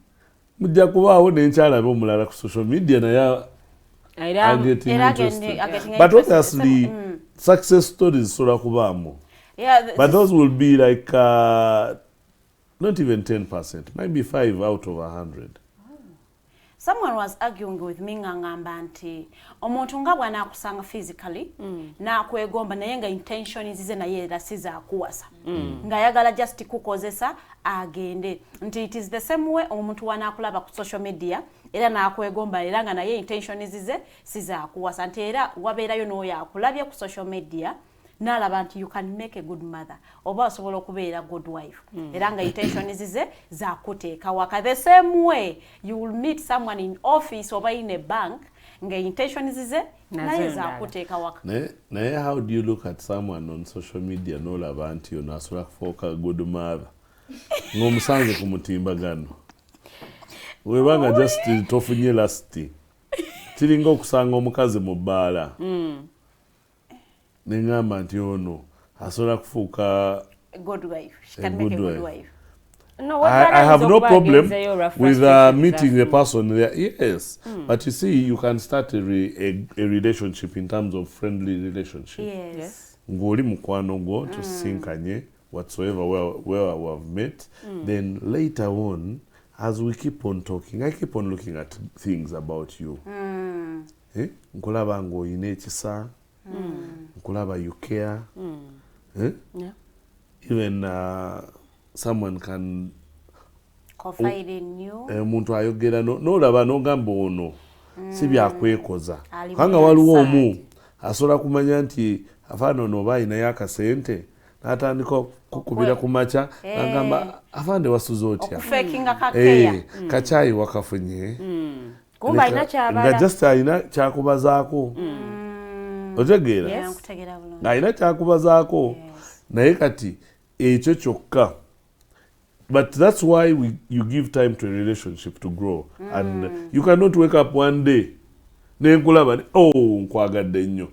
mujja kubaawo nenkyalabe omulala ku social media naye getting interested. But obviously success stories zisobola kubaamu, but those will be like not even 10%, maybe 5 out of 100. Someone was arguing with me nga ngamba nti omuntu nga bw'anaakusanga physically n'akwegomba, naye nga intention zize naye era si zaakuwasa, ng'ayagala just kukozesa agende, nti it is the same way omuntu w'anaakulaba ku social media era n'akwegomba, era nga naye intention zize si zaakuwasa, nti era wabeerayo n'oyo akulabye ku social media n'alaba nti you can make a good mother oba osobola okubeera good wife, era nga intention zize zakuteeka waka. The same way you will meet someone in office oba in a bank nga intention zize naye zakuteeka waka. Naye how do you look at someone on social media n'olaba nti ono asobola kufuuka good mother ng'omusanze ku mutimbagano? Webanga just tofunye last, kiringa okusanga omukazi mu bbaala neŋŋamba nti ono asobola kufuuka good wife. She can make a good wife. No, I have no problem with meeting the person there. Yes. But you see, you can start a relationship in terms of friendly relationship. Ng'oli mukwano gwo, tusinkanye whatsoever where we have met. Then later on, as we keep on talking, I keep on looking at things about you. Eh? Nkulaba ng'olina ekisa, nkulaba you care. Eh? Yeah. Even someone can confide in you. Omuntu ayogera n'olaba n'ogamba ono si byakwekoza, Ali kubanga waliwo inside. Omu asobola kumanya nti afaana ono oba ayinayo akasente, n'atandika kukubira ku makya n'agamba, "Afande, wasuze otya?" Okufakinga kakeya. Kacyayi wakafunye? Kumba alina kyabala. Nga just alina kyakubazaako, otegeera? Yes. Nkutegeera bulungi. Ng'alina kyakubazaako, naye kati ekyo kyokka. But that's why you give time to a relationship to grow, and you cannot wake up one day nenkulaba oh, nkwagadde nnyo.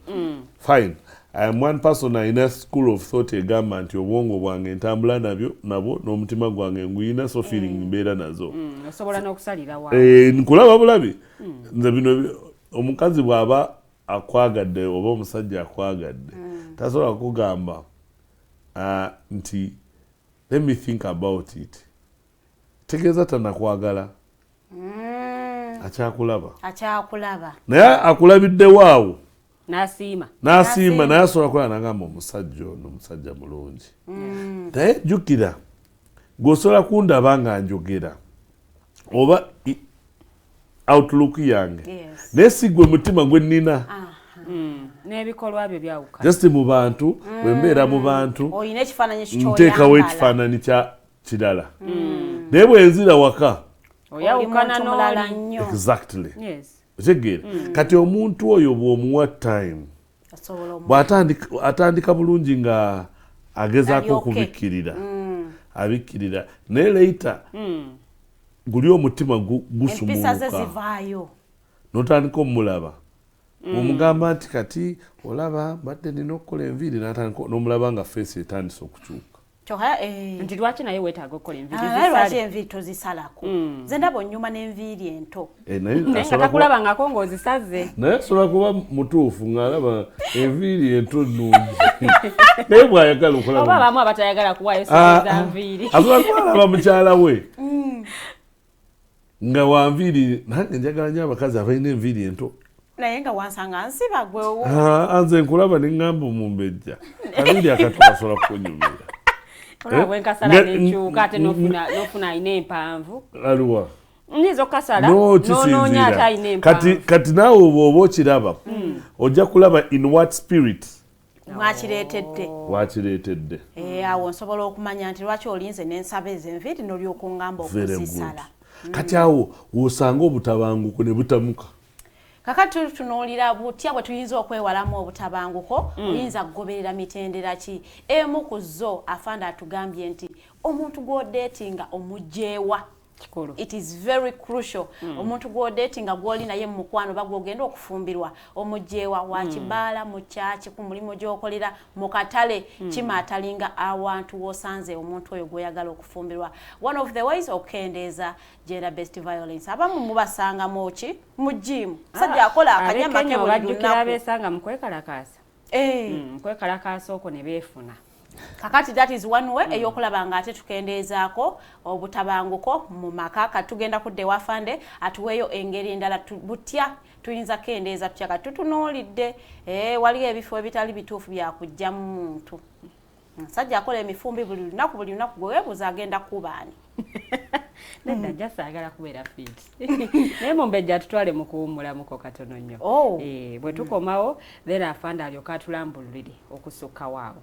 Fine, I am one person alina school of thought egamba nti obwongo bwange ntambula nabyo nabwo n'omutima gwange nguyina, so feeling mbeera nazo. Osobola n'okusalira wa. Nkulaba bulabi nze bino omukazi bw'aba akwagadde oba omusajja akwagadde, tasobola kugamba nti "Let me think about it." Tegeeza tanakwagala, akyakulaba. Akyakulaba. Naye akulabiddewo awo n'asiima. N'asiima, naye asobola kulaba nagamba omusajja ono musajja mulungi. Naye jjukira, gweosobola kundaba nga njogera oba outlook yange, naye si gwe mutima gwe nnina. N'ebikolwa byo byawukana. Just mu bantu, bwe mbeera mu bantu, Oyina ekifaananyi nteekawo kyoyambala. Ekifaananyi kya kirala, naye bwe nzira waka, oyawukana Oli muntu mulala n'oli. nnyo. Exactly. Otegeera? Kati omuntu oyo bw'omuwa time, Osobola bw'atandika atandika bulungi nga agezaako Ali okay. okubikkirira, abikkirira, naye later guli omutima Empisa ze gusumuluka, zivaayo. n'otandika omulaba, omugamba nti kati olaba mbadde nina okukola enviiri, n'atandika n'omulaba nga face etandise okukyuka. Kyokka Nti lwaki naye weetaaga okukola enviiri? Ah, naye lwaki Zisale. Enviiri tozisalako? Nze ndaba onyuma n'enviiri ento. Naye Naye nga asobola kuba- takulabangako ng'ozisaze. Naye asobola kuba mutuufu ng'alaba enviiri ento nnungi, naye bw'ayagala Oba okulaba abamu abatayagala kuwaayo Ah, sente za ah. nviiri. Asobola kuba alaba mukyala we nga wanviiri. Nange njagala nnyo abakazi abalina enviiri ento. Naye nga wansanga nsiba gwe. Ah, nze nkulaba neŋŋamba omumbejja, kaviiri akato kasobola kukunyumira. Olaba bwenkasala nenkyuka, ate nofuna alina empanvu. Aluwa? Nyinza okukasala nonoonya ate alina empanvu. Kati naawe bw'oba okiraba, ojja kulaba in what spirit mwakireetedde. Wakireetedde. Awo nsobola okumanya nti lwaki olinze n'ensaba ezo enviiri n'olyoka ongamba okuzisala. Kati awo wosanga obutabanguko ne butamuka. Kakati tutunuulira butya bwe tuyinza okwewalamu obutabanguko? Oyinza kugoberera mitendera ki? Emu ku zo afande atugambye nti omuntu gw'odeetinga omugyewa. It is very crucial. Omuntu gw'odeetinga, gw'oli naye mu mukwano oba gw'ogenda okufumbirwa, omugyewa? Wakibaala, mu kyaki, ku mulimu gy'okolera, mu katale, kima atalinga awantu w'osanze omuntu oyo gw'oyagala okufumbirwa. One of the ways okukendeeza gender based violence, abamu mubasangamu ki? Mu gym. Sajja akola akanyama ke buli bajjukira lunaku. Abeesanga mu kwekalakaasa. Mu kwekalakaasa okwo ne beefuna. Kakati that is one way ey'okulaba nga ate tukendeezaako obutabanguko mu maka. Kati tugenda kudda ewafande atuweeyo engeri endala, butya tuyinza kendeeza tutya. Kati tutunuulidde waliyo ebifo ebitali bituufu byakugjamu muntu. Omusajja akola emifumbi buli lunaku, buli lunaku, gwe weebuuza agenda kubaani? Nedda, jasaagala kubeera fit, naye mumbejja atutwale mu kuwummulamuko katono nnyo. Oh. Bwe tukomawo, then afande alyoka atulambululire okusukkawo awo.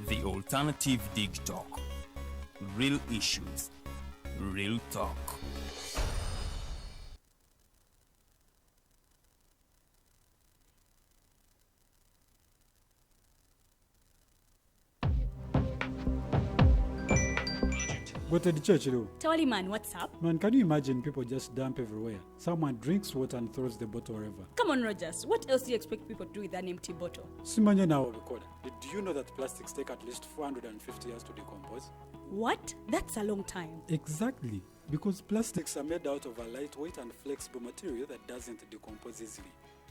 The Alternative Dig Talk. Real issues, real talk. What church do? Tawali man, what's up? Man, can you imagine people just dump everywhere? Someone drinks water and throws the bottle wherever. Come on, Rogers. What else do you expect people to do with an empty bottle? Simanya now recorder. Did you know that plastics take at least 450 years to decompose? What? That's a long time. Exactly. Because plastics are made out of a lightweight and flexible material that doesn't decompose easily.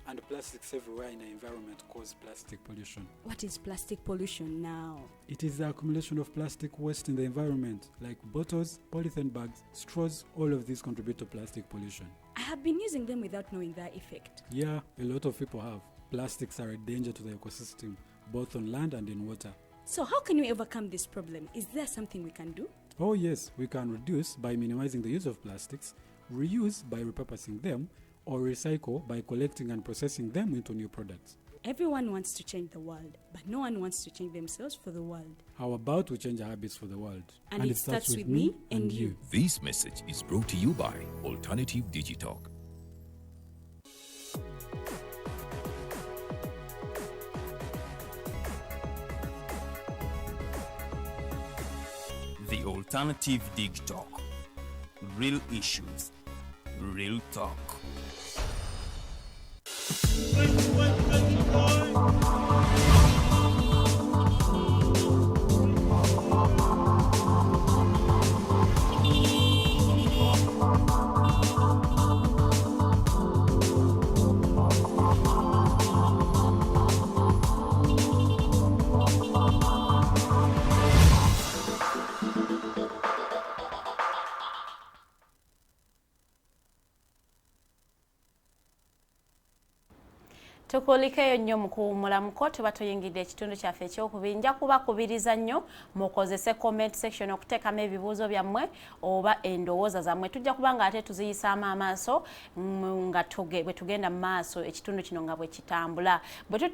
And plastics everywhere in the environment cause plastic pollution. What is plastic pollution now? It is the accumulation of plastic waste in the environment, like bottles, polythene bags, straws, all of these contribute to plastic pollution. I have been using them without knowing their effect. Yeah, a lot of people have. Plastics are a danger to the ecosystem, both on land and in water. So how can we overcome this problem? Is there something we can do? Oh yes, we can reduce by minimizing the use of plastics, reuse by repurposing them, or recycle by collecting and processing them into new products. Everyone wants to change the world, but no one wants to change themselves for the world. How about we change our habits for the world? And it starts with me and you. This message is brought to you by Alternative Digitalk. The Alternative Dig Talk. Real issues, real talk. Tukulikeyo nnyo mu kuwummulamuko, tuba tuyingidde ekitundu kyaffe ekyokubiri. Nja kubakubiriza nnyo mukozese comment section okuteekamu ebibuuzo byammwe oba endowooza zammwe. Tujja kuba nga ate tuziyisaamu amaaso nga bwe tugenda mu maaso ekitundu kino nga bwe kitambula.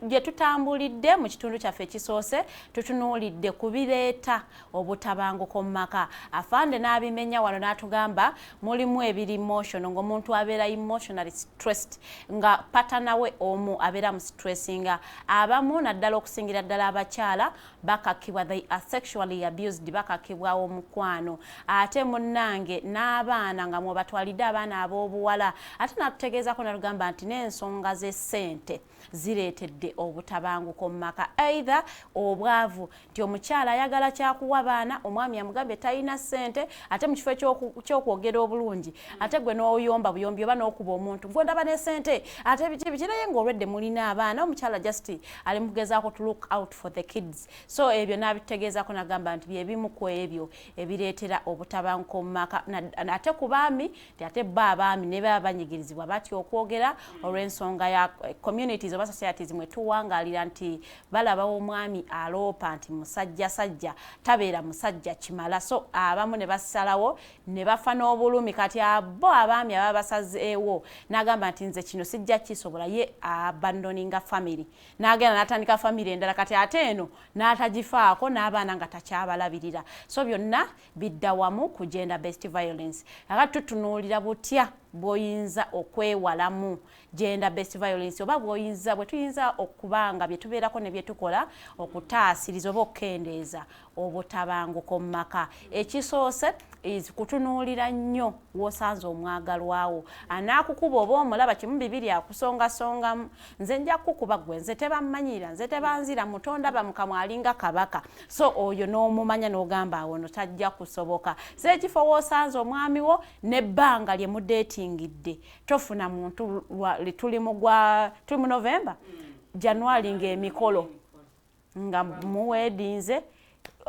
Gye tutambulidde mu kitundu kyaffe ekisoose, tutunuulidde ku bireeta obutabanguko mu maka. Afande n'abimenya wano n'atugamba mulimu ebiri emotional, ng'omuntu abeera emotionally stressed, nga partner we omu Abeera mu stressinga. Abamu naddala okusingira ddala abakyala bakakibwa, they are sexually abused, bakakibwa omukwano. Ate munnange n'abaana nga mwebatwalidde abaana ab'obuwala. Ate natutegeezako nalugamba nti n'ensonga z'essente zireetedde obutabanguko mu maka, either obwavu, nti omukyala ayagala kyakuwa baana, omwami amugambye talina ssente, ate mu kifo ky'okwogera obulungi ate gwe n'oyomba buyombi oba n'okuba omuntu, gwe ndaba ne ssente ate biki biki, naye ng'olwedde mulina abaana, omukyala just ali mu kugezaako to look out for the kids. So ebyo n'abitegeezaako nagamba nti byebimu ku ebyo ebireetera obutabanguko mu maka. Ate ku baami nti ate bo abaami ne baba banyigirizibwa batya okwogera olw'ensonga ya communities oba societies mwe tuwangaalira, nti balaba omwami aloopa nti musajjasajja, tabeera musajja kimala. So abamu ne basalawo ne bafa n'obulumi. Kati abo abaami ababa basazeewo n'agamba nti nze kino sijja kisobola, ye abandoninga family n'agenda n'atandika family endala, kati ate eno n'atagifaako n'abaana nga takyabalabirira. So byonna bidda wamu ku gender based violence. Akati tutunuulira butya bw'oyinza okwewalamu gender based violence, oba bw'oyinza bwe tuyinza okuba nga bye tubeerako ne bye tukola okutaasiriza oba okukendeeza obutabanguko mu maka. Ekisoose is kutunuulira nnyo w'osanze omwagalwawo. Anaakukuba oba omulaba kimu bibiri, akusongasongamu, nze nja kukuba gwe, nze tebammanyira, nze tebanzira, mutondaba mukamwa alinga kabaka. So oyo n'omumanya n'ogamba awo no tajja kusoboka. So ekifo w'osanze omwami wo n'ebbanga lye mudeetingidde, tofuna muntu tuli mu gwa tuli mu November, January ng'emikolo nga muweedinze,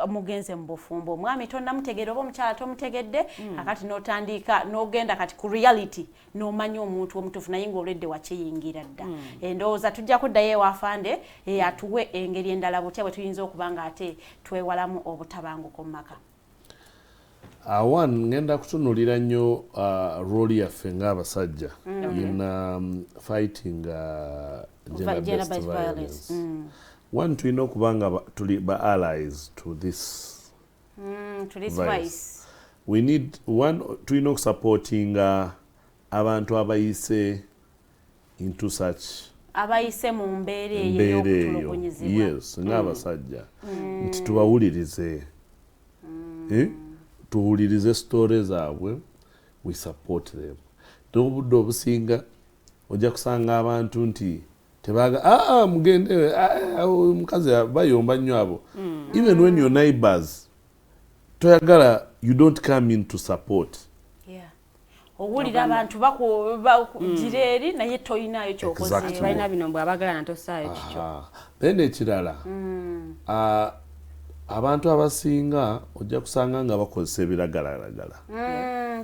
mugenze mu bufumbo, omwami tonnamutegeera oba omukyala tomutegedde. Akati n'otandika n'ogenda kati ku reality n'omanya omuntu omutuufu, naye ng'olwedde wakiyingira dda. Endowooza tujja kuddayo ewafande atuwe engeri endala butya bwe tuyinza okuba nga ate twewalamu obutabanguko mu maka. One, ngenda kutunuulira nnyo role yaffe ng'abasajja in fighting gender-based gender-based violence. Violence. One, tulina okuba nga tuli ba allies to this To this vice. Vice. We need one, tulina okusupportinga abantu abayise into such abayise mu mbeera eyo embeera eyo. ey'okutulugunyizibwa. Yes, ng'abasajja nti tubawulirize. Eh? Tuwulirize story zaabwe, we support them. N'obudde obusinga ojja kusanga abantu nti tebaga, "Ah, mugende, ah, ah, omukazi," bayomba nnyo abo. Even when your neighbors toyagala, you don't come in to support. Yeah. Owulira abantu bakugira eri naye toyinaayo kyokozeewo. Exactly. Balina bino mbwe abagalana tosaayo kikyo. Aha. Then ekirala, ah, abantu abasinga ojja kusanga nga bakozesa ebiragalalagala.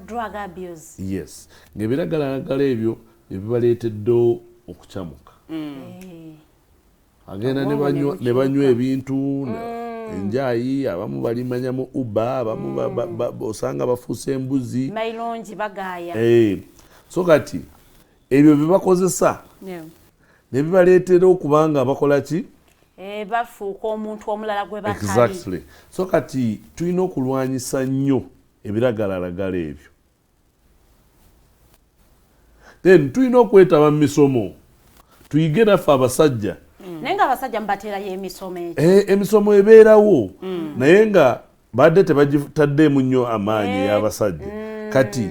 Drug abuse. Yes, ng'ebiragalalagala ebyo ebibaleetedde okukyamuka, agenda ne Obwongo ne ne banywa ebintu enjayi, abamu balimanya mu uba, abamu osanga bafuuse embuzi. Mayirungi bagaaya. Eh, so kati ebyo bye bakozesa ne bibaleetera okuba nga bakola ki? Eh, bafuuka omuntu omulala gwe batali. Exactly. So kati tulina okulwanyisa nnyo ebiragalalagala ebyo. Then tulina okwetaba mu misomo, tuyige naffe abasajja. Naye nga abasajja mubateerayo emisomo egyo? Eh, emisomo ebeerawo, naye nga badde tebagitaddeemu nnyo amaanyi ey'abasajja. Kati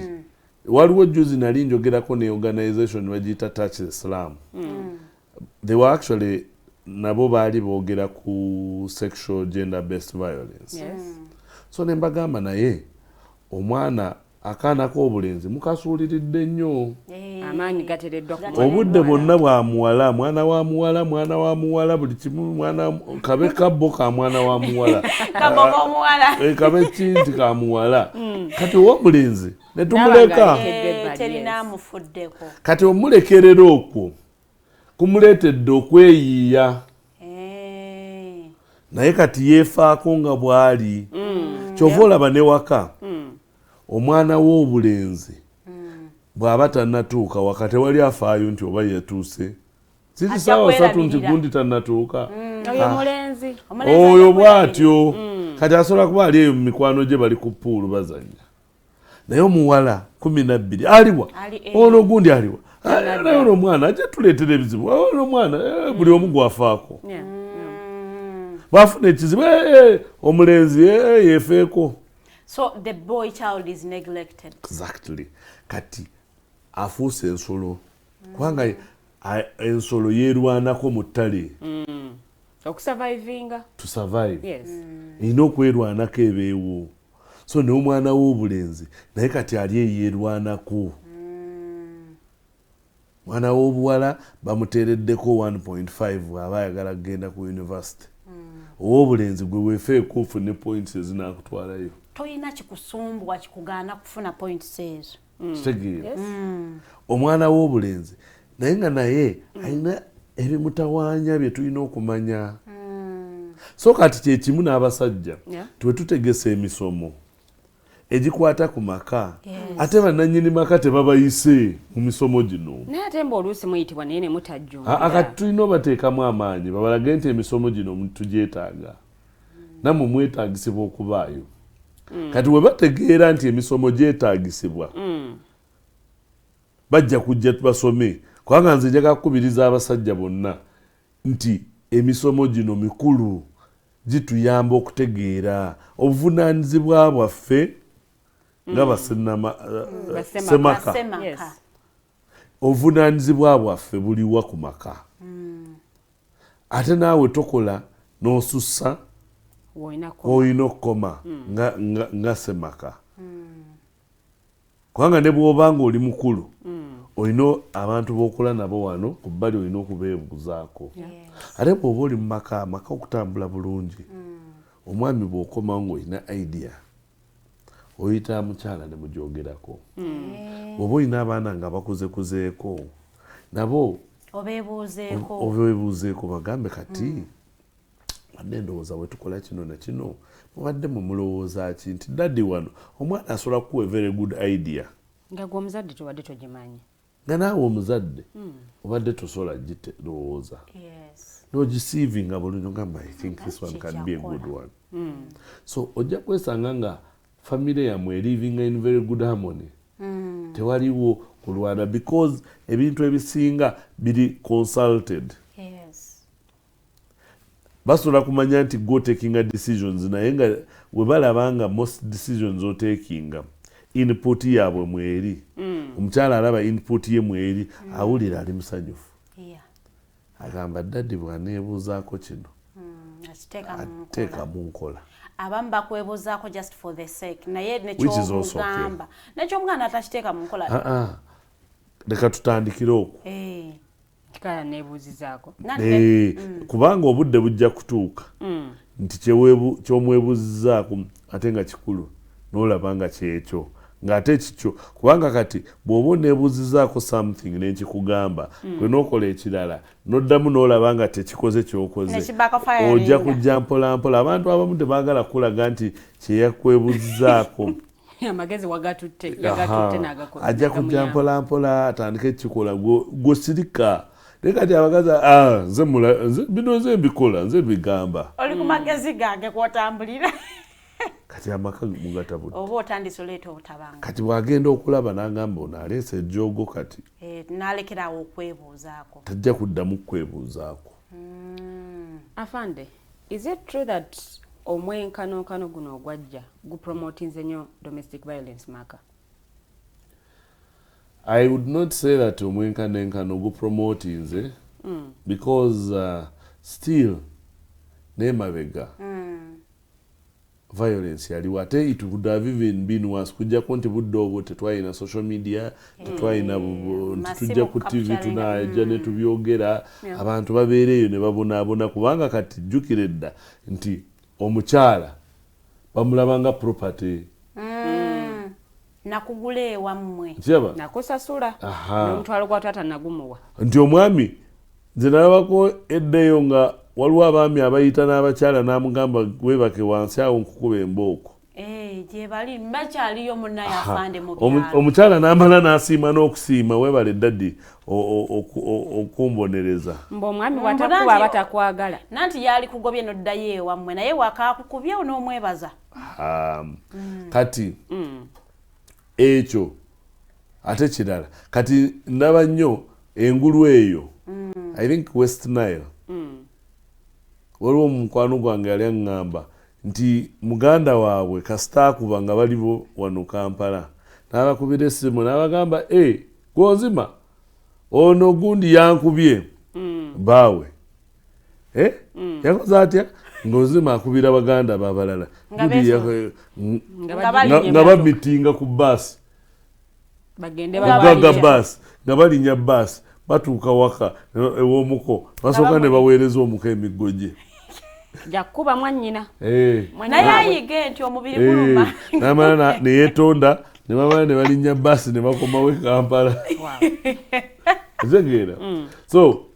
waliwo juzi nali njogerako ne organization bagiyita Touch the Slum. They were actually nabo baali boogera ku sexual gender based violence. So ne mbagamba, naye omwana akaana k'obulenzi mukasuuliridde nnyo. Amaanyi gateereddwa ku Obudde bwonna bwa muwala, mwana wa muwala, mwana wa muwala, buli kimu mwana, kabe kabbo ka mwana wa muwala. Kabbo k'omuwala. Eh, kabe kinti ka muwala. Kati ow'omulenzi ne tumuleka. Eh, terina amufuddeko. Kati omulekerera okwo kumuleetedde okweyiiya, naye kati yeefaako nga bw'ali. Kyova olaba ne waka omwana w'obulenzi bw'aba tannatuuka waka, tewali afaayo nti oba yatuuse. Siri Ajja saawa 3 nti kwerabirira. gundi tannatuuka. Oyo Ah. mulenzi. Oyo bw'atyo kati asobola kuba ali eyo mu mikwano gye, bali ku pool bazanya, naye omuwala 12 aliwa? Ali, eh. Ono gundi aliwa? Naye ono omwana ajja tuleetera ebizibu, ono omwana buli omu gwafaako. Bwafuna ekizibu, omulenzi yeefeeko. So the boy child is neglected. Exactly. Kati afuuse ensolo, kubanga ensolo yeerwanako mu ttale. Okusurvivinga. To survive. Yes. Erina okwerwanako ebeewo. So n'omwana w'obulenzi naye kati ali eyeerwanako. Mwana w'obuwala bamuteereddeko 1.5 bw'aba ayagala kugenda ku university. Ow'obulenzi gwe weefeeko ofune points ezinaakutwalayo. Toyina kikusumbwa kikugaana kufuna points ezo. Kitegeera. Omwana w'obulenzi naye nga naye alina ebimutawaanya bye tulina okumanya. So kati kyekimu n'abasajja, tuwe tutegesa emisomo egikwata ku maka, ate bannannyini maka tebabayise mu misomo gino. Naye ate mba oluusi muyitibwa naye ne mutajjumba. Kati tulina obateekamu amaanyi babalage nti emisomo gino tugyetaaga, nammwe mwetaagisibwa okubaayo. Kati we bategeera nti emisomo gyetaagisibwa, bajja kujja basome. Kubanga nze njagala kukubiriza abasajja bonna nti emisomo gino mikulu, gituyamba okutegeera obuvunaanyizibwa bwaffe nga basemaka. Obuvunaanyizibwa bwaffe buliwa ku maka. Ate naawe tokola n'osussa olina okukoma nga semaka. Kubanga ne bw'oba ng'oli mukulu, olina abantu b'okola nabo wano ku bbali, olina okubeebuuzaako. Ate bw'oba oli mu maka, amaka okutambula bulungi, omwami bw'okomawo ng'olina idea, oyita mukyala ne mugyogerako. Bw'oba olina abaana nga bakuzekuzeeko, nabo obeebuuzeeko, bagambe kati badde ndowooza bwe tukola kino na kino, mubadde mumulowooza ki nti daddy wano omwana asobola kukuwa a very good idea. Nga gwe omuzadde tobadde togimanyi. Nga naawe omuzadde obadde tosobola gilowooza. N'ogisiivinga bulungi ogamba I think this one can be a good one. So ojja kwesanga nga famire yammwe living in very good harmony. Tewaliwo kulwana because ebintu ebisinga biri consulted. Basobola kumanya nti go taking decisions, naye nga we balaba nga most decisions otakinga input yaabwe mweri. Omukyala alaba input ye mweri, awulira ali musanyufu. Agamba daddy bw'aneebuuzaako kino, ateeka mu nkola. Abamu bakwebuuzaako just for the sake, naye nekyomugamba nekyomuganda atakiteeka mu nkola. Leka tutandikire okwo. Kikala neebuuzizaako. Kubanga obudde bujja kutuuka nti kyomwebuuzizaako ate nga kikulu n'olaba nga kyekyo ng'ate kikyo, kubanga kati bw'oba oneebuuzizaako something nenkikugamba gwe n'okola ekirala n'oddamu n'olaba nga tekikoze ky'okoze, ojja kujja mpola mpola. Abantu abamu tebaagala kulaga nti kyeyakwebuuzizaako amagezi wagatutte, yagatutte n'agakola. Ajja kujja mpola mpola atandike ekikola gwosirika. Naye kati abakazi nze bino nze mbikola, nze mbigamba. Oli ku magezi gange kw'otambulira. Kati amaka mugatabudde. Oba otandise oleeta obutabanga. Kati bw'agenda okulaba n'agamba ono aleese ejjoogo kati. N'alekerawo okwebuuzaako. Tajja kuddamu kwebuuzaako. Afande, is it true that omwenkanonkano guno ogwajja gupromotinze nnyo domestic violence maka? I would not say that omwenkanonkano gupromotinze because still n'emabega violence yaliwo, ate it would have even been worse kujjako nti budde obwo tetwalina social media, tetwalina nti tujja ku TV tunajja ne tubyogera, abantu babeera eyo ne babonaabona. Kubanga kati jjukira edda nti omukyala bamulabanga property. Nakugula ewammwe, nakusasula n'omutwalo gwa taata nagumuwa. Nti omwami nze nalabako eddeyo nga waliwo abaami abayita n'abakyala n'amugamba weebake wansi awo nkukuba embooko. Gye bali bakyaliyo munnaye afande mu byalo. Omukyala n'amala n'asiima n'okusiima, weebale daddy okumbonereza. Mbu omwami bw'atakuba aba takwagala. Nanti yali kugobye n'oddayo ewammwe, naye wakaakukubye n'omwebaza. Kati ekyo Ate kirala, kati ndaba nnyo engulu eyo, I think West Nile. Waliwo omukwano gwange yali aŋŋamba nti muganda waabwe kasita akuba nga bali wano Kampala, n'abakubira essimu n'abagamba, "E gwonzima ono gundi yankubye." Baawe, eh? Yakoze atya? Ng'ozima akubira baganda babalala Nga Gundi Nga nga balinnya nga bamitinga ku baasi, bagende mugaga babalire. Baasi nga balinnya baasi, batuuka waka ew'omuko, basooka ne baweereza omuko emiggo gye. Jakuba mwannyina. Eh. Naye ayige nti omubiri guluma. N'amala ne yeetonda, ne bamala ne balinnya baasi ne bakomawo e Kampala. Otegeera? So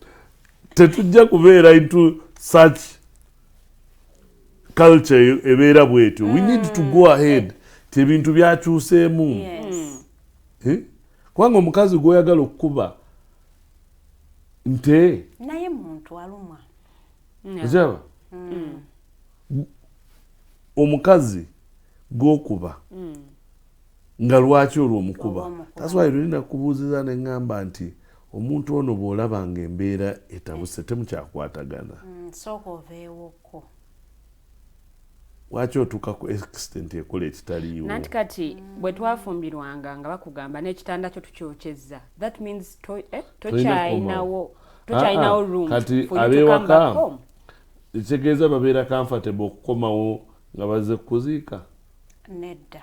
tetujja kubeera into such culture ebeera bwetyo. We need to go ahead ti ebintu byakyuseemu. Eh? Kubanga omukazi gw'oyagala okukuba nte Naye muntu alumwa. Okiraba, omukazi gw'okuba nga lwaki olwo omukuba? That's why luli nakubuuziza ne ŋŋamba nti omuntu ono bw'olaba nga embeera etabuse, temukyakwatagana, Sooka oveewokko. Lwaki otuuka ku extent ekola ekitaliiwo? Nanti kati bwe twafumbirwanga nga bakugamba n'ekitanda kyo tukyokyezza, that means tokyayinawo, tokyayinawo room Kati for you to come back ab'ewaka home. Ekitegeeza babeera comfortable okukomawo nga bazze kuziika? Nedda,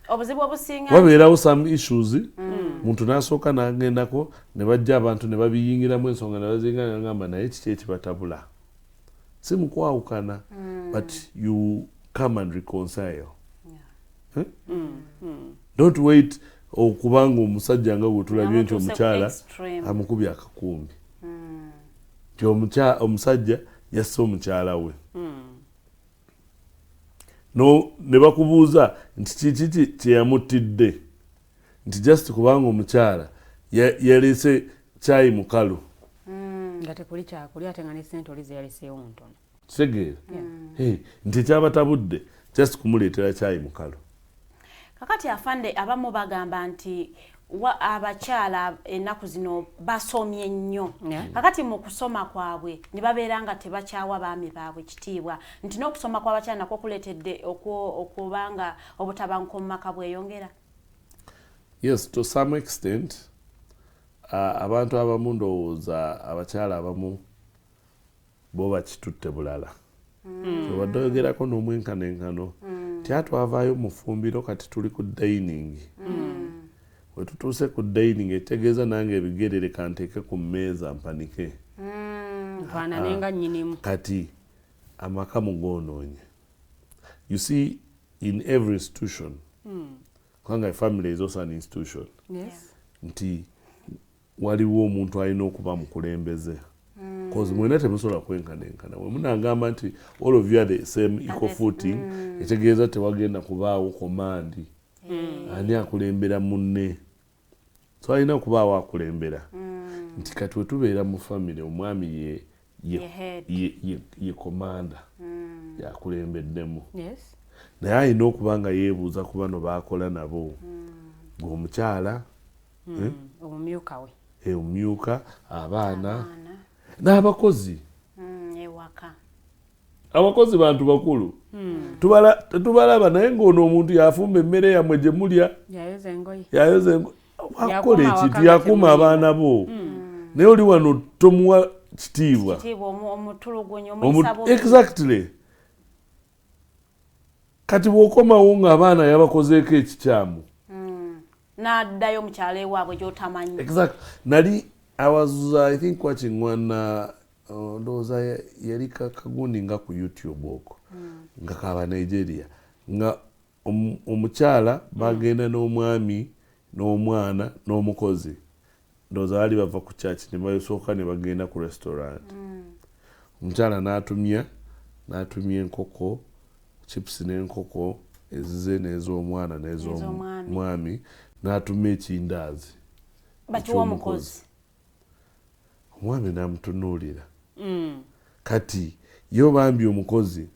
obuzibu obusinga Wabeerawo some issues, muntu n'asooka n'agendako ne bajja abantu ne babiyingiramu ensonga ne bazinga ne bagamba, naye kiki ekibatabula? Si mukwawukana, but you come and reconcile. Eh? Don't wait okubanga omusajja nga gwe tulabye nti Namutuuse ku omukyala extreme. Amukubye akakumbi, nti omusajja yasse omukyala we. No ne bakubuuza nti kiki kyeyamuttidde, nti just kubanga omukyala yaleese kyayi mukalu. Nga tekuli kyakulya, ate nga ne sente oli zeyaleseewo ntono. Kitegeera? Hey, nti ekyabatabudde just kumuleetera kyayi mukalu. Kakati afande, abamu bagamba nti wa abakyala ennaku zino basomye nnyo. Kakati mu kusoma kwabwe ne babeera nga tebakyawa baami baabwe kitiibwa, nti n'okusoma kw'abakyala nakwo kuleetedde okuba nga obutabanguko mu maka bweyongera. Yes, to some extent. Abantu abamu, ndowooza abakyala abamu bo bakitutte bulala. Obadde oyogerako n'omwenkanoenkano ti atwavaayo mu ffumbiro, kati tuli ku dining. We tutuuse ku dining, ekitegeeza nange ebigerere kanteeke ku mmeeza mpanike. Nfaanane nga nnyinimu. Kati amaka mugoonoonye. You see, in every institution, kubanga a family is also an institution, nti waliwo omuntu alina okuba mukulembeze, cause mwena temusobola kwenkanaenkana. We munagamba nti all of you are the same, equal footing, ekitegeeza tewagenda kubaawo command, ani akulembera munne. So alina okubaawo akulembera, nti kati wetubeera mu family, omwami Ye head. ye commander, yakulembeddemu. Naye alina okuba nga yeebuuza ku bano baakola nabo, ng'omukyala, eh? Omumyuka we. Omumyuka, abaana n'abakozi. Ewaka. Abakozi bantu bakulu. Tetubalaba, naye ng'ono omuntu yafumba emmere yammwe gye mulya, yayoza engoye, yayoza akola Yakuuma ekintu, awaka nga yakuuma temuli. abaana bo, naye oli wano tomuwa kitiibwa. Kitiibwa, omutulugunya, omuyisa bubi. Exactly. Kati bw'okomawo ng'abaana yabakozeeko ekikyamu, N'addayo mu kyalo ewaabwe gy'otamanyi. Exact. Nali I was I think watching one, ndowooza yali kagundi nga ku YouTube okwo, nga kaba Nigeria, nga omukyala bagenda n'omwami n'omwana n'omukozi, ndowooza baali bava ku church, ne basooka ne bagenda ku restaurant. Omukyala n'atumya enkoko, chips n'enkoko ezize n'ez'omwana N'ez'omwami. n'ez'omwami, n'atuma ekindaazi Bakiwa omukozi. Omwami n'amutunuulira. Kati yo bambi omukozi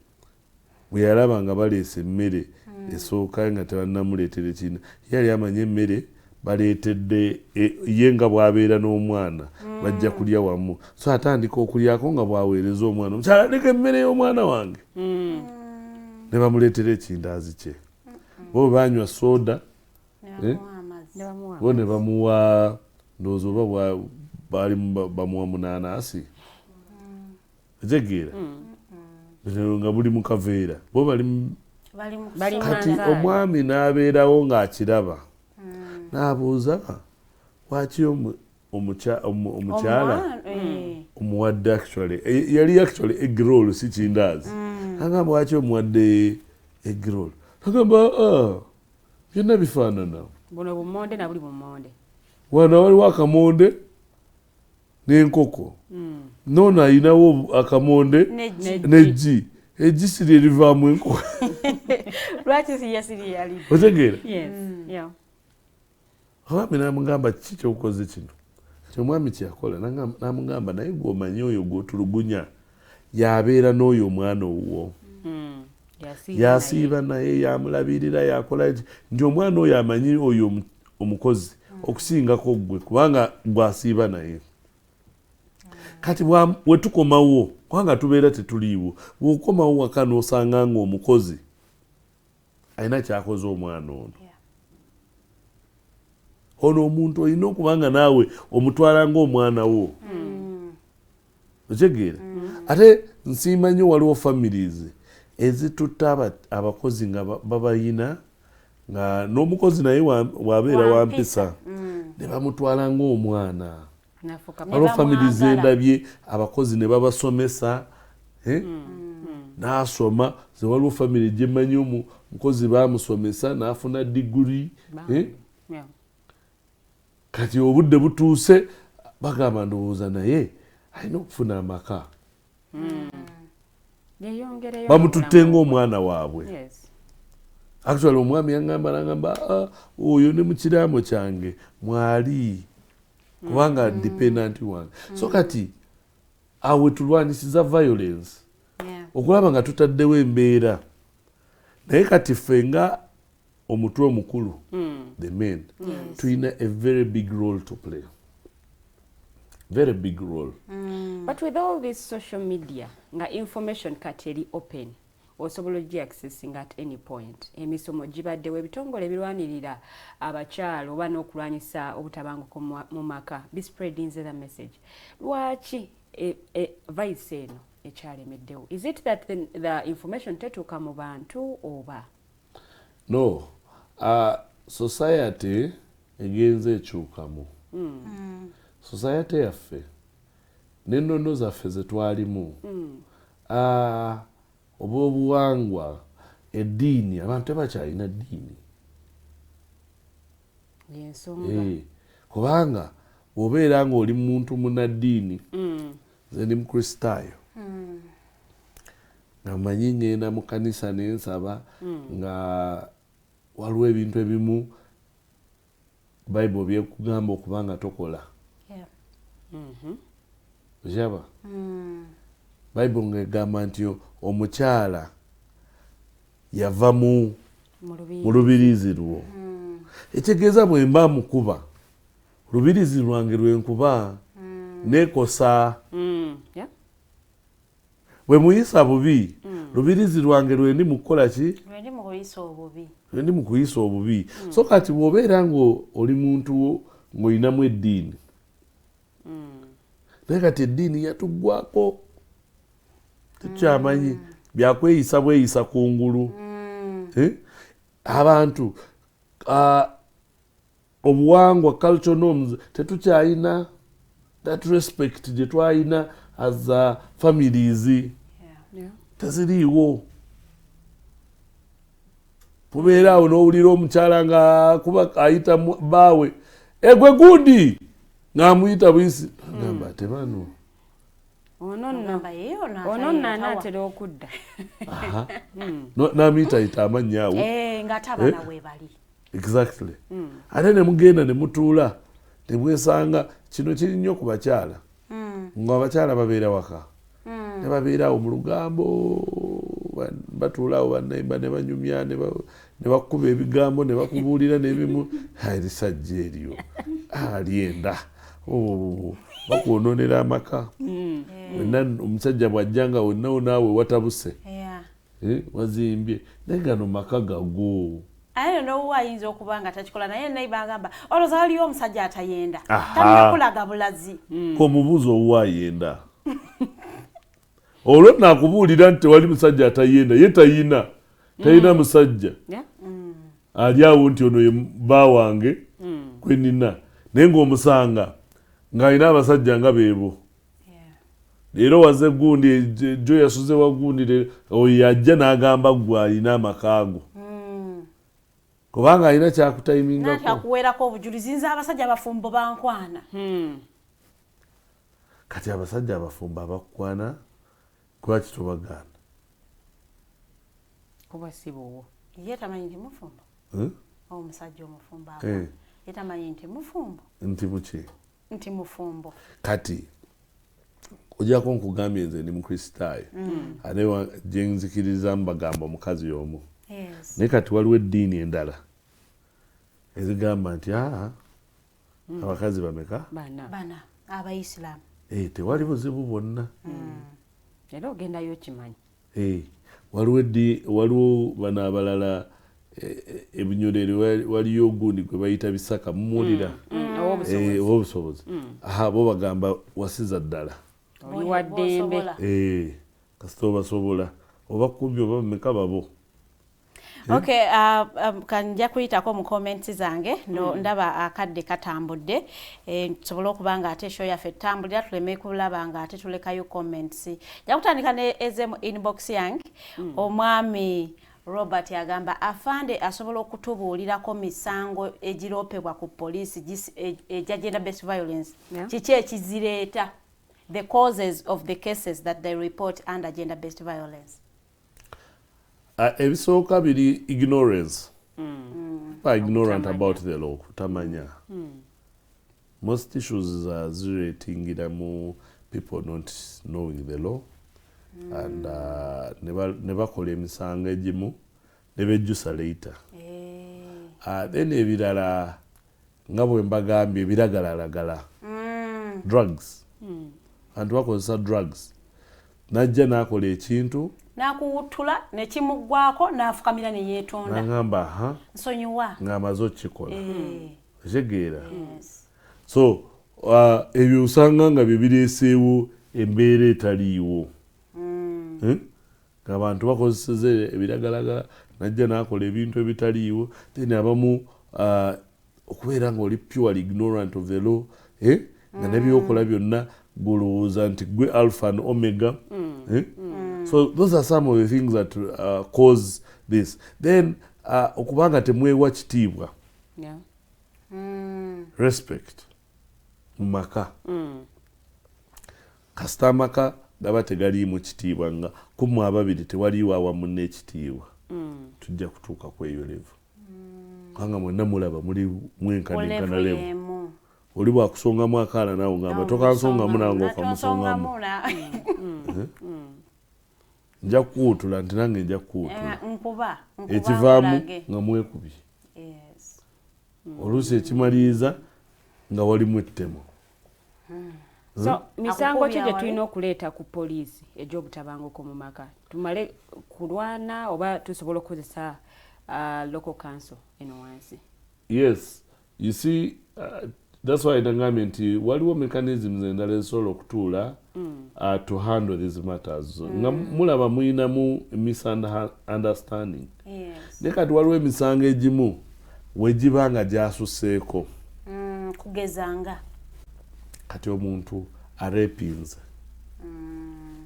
bwe yalaba nga baleese emmere Esooka nga tebannamuleetera ekintu, yali amanyi emmere baleetedde ye nga bw'abeera n'omwana, bajja kulya wamu. So atandika okulyako nga bw'aweereza omwana, omukyala, leka emmere y'omwana wange. Ne bamuleetera ekindaazi kye. Bo banywa soda, eh? Bo ne bamuwa, ndowooza oba baali bamuwa munanasi, otegeera, nga buli mu kaveera, bo bali kati omwami n'abeerawo ng'akiraba, n'abuuza, waki omukyala omuwadde, actually yali actually egg roll, si kindaazi. Agamba, waki omuwadde egg roll? Agamba, "Ah, byonna bifaanana." Buno bumonde na buli bumonde. Wano waliwo akamonde n'enkoko, noono ayinawo akamonde n'eggi, eggi siri erivaamu enkoko. Lwaki siyasiri yali? Otegeera? Omwami namugamba, kiki kyokoze kino? Kati omwami kyeyakola, namugamba, naye gweomanyi oyo gwotulugunya yabeera n'oyo omwana owuwo, yasiiba naye, yamulabirira, yakola nti omwana oyo amanyi oyo omukozi okusingako gwe, kubanga gwasiiba naye. Kati wetukomawo, kubanga tubeera tetuliiwo, bwokomawo waka n'osanga nga omukozi alina kyakoze omwana ono, ono omuntu olina okuba nga naawe omutwala ngaomwana wo, okitegeera? Ate nsiima nnyo, waliwo families ezitutta abakozi nga babayina, nga n'omukozi naye wabeera wampisa, ne bamutwala ngaomwana. Waliwo families endabye abakozi ne babasomesa, eh? N'asoma. Ze waliwo family gyemanyi omukozi bamusomesa n'afuna diguri, eh? Kati obudde butuuse, bagamba, ndowooza naye alina okufuna amaka. Bamututte ngaomwana waabwe. Actually omwami yaŋŋamba, nagamba, "Ah, oyo ne mu kiraamo kyange mwali, kubanga dependant wange." So kati awe tulwanyisiza violence okulaba nga tutaddewo embeera. Naye kati ffe nga omutwe omukulu, the men, tulina a very big role to play, very big role. But with all this social media, nga information kati eri open, osobola ogi accessing at any point, emisomo gibaddewo, ebitongole ebirwanirira abakyala oba n'okulwanyisa obutabanguko mu maka bispreadinze the message, lwaki vice eno ekyalemeddewo? Is it that the information tetuuka mu bantu oba? No, society egenze ekyukamu. Society yaffe n'ennono zaffe zetwalimu, oba obuwangwa, eddiini, abantu tebakyalina ddiini. Yensonga. Kubanga bw'obeera ng'oli muntu munaddiini, nze ndi mukristaayo, nga manyi ngenda mu kanisa nensaba, nga waliwo ebintu ebimu Bayibuli byekugamba okuba nga tokola. Okiraba, Bayibuli ngaegamba nti omukyala yava mu mu mu lubiriizi lwo. Ekitegeeza bwe mba mukuba lubiriizi lwange lwenkuba, nekosa. Bwe muyisa bubi, lubiriizi lwange lwendi mu kukola ki? Lwendi mu kuyisa obubi. Lwendi mu kuyisa obubi. So kati bw'obeera nga oli muntu ng'olinamu eddiini, naye kati eddiini yatuggwako, tukyamanyi byakweyisa bweyisa kungulu. Eh? Abantu, obuwangwa, cultural norms, tetukyayina that respect gye twalina as families, teziriiwo. Tubeera awo n'owulira omukyala nga kuba ayita bbaawe, egwe gundi, ng'amuyita buyisi, agamba tebano. Ono nno Ogamba, "Ye, ono ono nno atayitawa." anaatera okudda. Aha. N'amuyitayita amannya awo. Eh, ng'ate abaana Eh? weebali. Exactly. Ate ne mugenda ne mutuula ne mwesanga, kino kiri nnyo ku bakyala, nga abakyala babeera waka ne babeera awo mu lugambo, batuula awo bannaimba ne banyumya. Ne bakukuba ebigambo ne bakubuulira n'ebimu, erisajja eryo alyenda, bakwononera amaka. Wenna omusajja bw'ajja nga wennawo naawe watabuse, wazimbye, naye gano maka gago. Aye n'owuwo ayinza okuba nga takikola, naye naye bagamba olowooza waliyo omusajja atayenda, talina bulazi. Komubuuza owuwo ayenda, olwo nakubuulira nti tewali musajja atayenda, ye tayina musajja ali awo nti ono ye bba wange gwe nina, naye ng'omusanga ng'alina abasajja nga beebo. Leero waze gundi, jo yasuze wa gundi, oyo yajja n'agamba gwe alina amakaago, kubanga alina kyakutayimingako. Akuweerako obujulizi, nze abasajja abafumbo bankwana. Kati abasajja abafumbo abakukwana, lwaki tobagaana? Kuba si buwo. Ye tamanyi nti mufumbo. Omusajja omufumbo ye tamanyi nti mufumbo. Nti muki? Nti mufumbo. Kati ojjako nkugambye nze ndi Mukristaayo, ate gye nzikiriza bagamba omukazi y'omu. Naye kati waliwo eddiini endala ezigamba nti aa, abakazi bameka? Bana, abayisiraamu. Tewali buzibu bwonna. Era ogendayo okimanyi. Waliwo bano abalala, ebinyolero waliyo ogundi gwe bayita Bisaka, mumuwulira? Ow'obusobozi. Aha, bo bagamba wasiza ddala. Oli wa ddembe. Kasita obasobola, oba 10 oba bameka babo. Okay, kanjja kuyitako mu comments zange, ndaba akadde katambudde, tusobole okuba nga ate show yaffe etambulira, tuleme kulaba nga ate tulekayo comments. Nja kutandika ne ezemu inbox yange. Omwami Robert agamba, afande asobola okutubuulirako misango egiroopebwa ku poliisi egya gender based violence, kiki ekizireeta, the causes of the cases that they report under gender based violence? Ebisooka biri ignorance. Are ignorant about the law, kutamanya. Most issues are ziratingira mu people not knowing the law and ne bakola emisango egimu ne bejjusa later. Then ebirala nga bwe mbagambye, ebiragalalagala, drugs. Abantu bakozesa drugs, najja n'akola ekintu n'akuwuttula nekimuggwako, n'afukamira ne yeetonda. Nagamba ha, nsonyiwa. Ng'amaze okukikola. Okitegeera? So ebyo osanga nga bye bireeseewo embeera etaliiwo. Eh? Ng'abantu bakozeseza ebiragalagala, najja n'akola ebintu ebitaliiwo. Then abamu okubeera ng'oli purely ignorant of the law, eh? Nga nebyokola byonna golowooza nti gwe alpha and omega. Eh? So those are some of the things that cause this. Then okubanga temwewa kitiibwa, respect mu maka. Kasita amaka gaba tegaliimu kitiibwa, nga kummwe ababiri tewaliiwo awamu n'ekitiibwa, tujja kutuuka ku eyo level, kubanga mwenna mulaba muli mwenkanenkana level level. Y'emu. Oli bwakusongamu akaala, naawe ngamba tokansongamu, nange okamusongamu. Nosongamu. Nja kukuwutula nti nange nja kukuwutula. Nkuba nkuba. Ekivaamu nkulage. Nga mwekubye, oluusi ekimaliriza nga walimu ettemu. So misango ki gye Akukubye. tulina okuleeta ku poliisi egy'obutabanguko mu maka? Tumale kulwana oba tusobola okukozesa local council eno wansi? Yes, you see, that's why nagambye nti waliwo mechanisms endala ezisobola okutuula to handle these matters, nga mulaba muyinamu misunderstanding. Naye kati waliwo emisango egimu wegiba nga gyasuseeko. Kugezanga? Kati omuntu arepinze,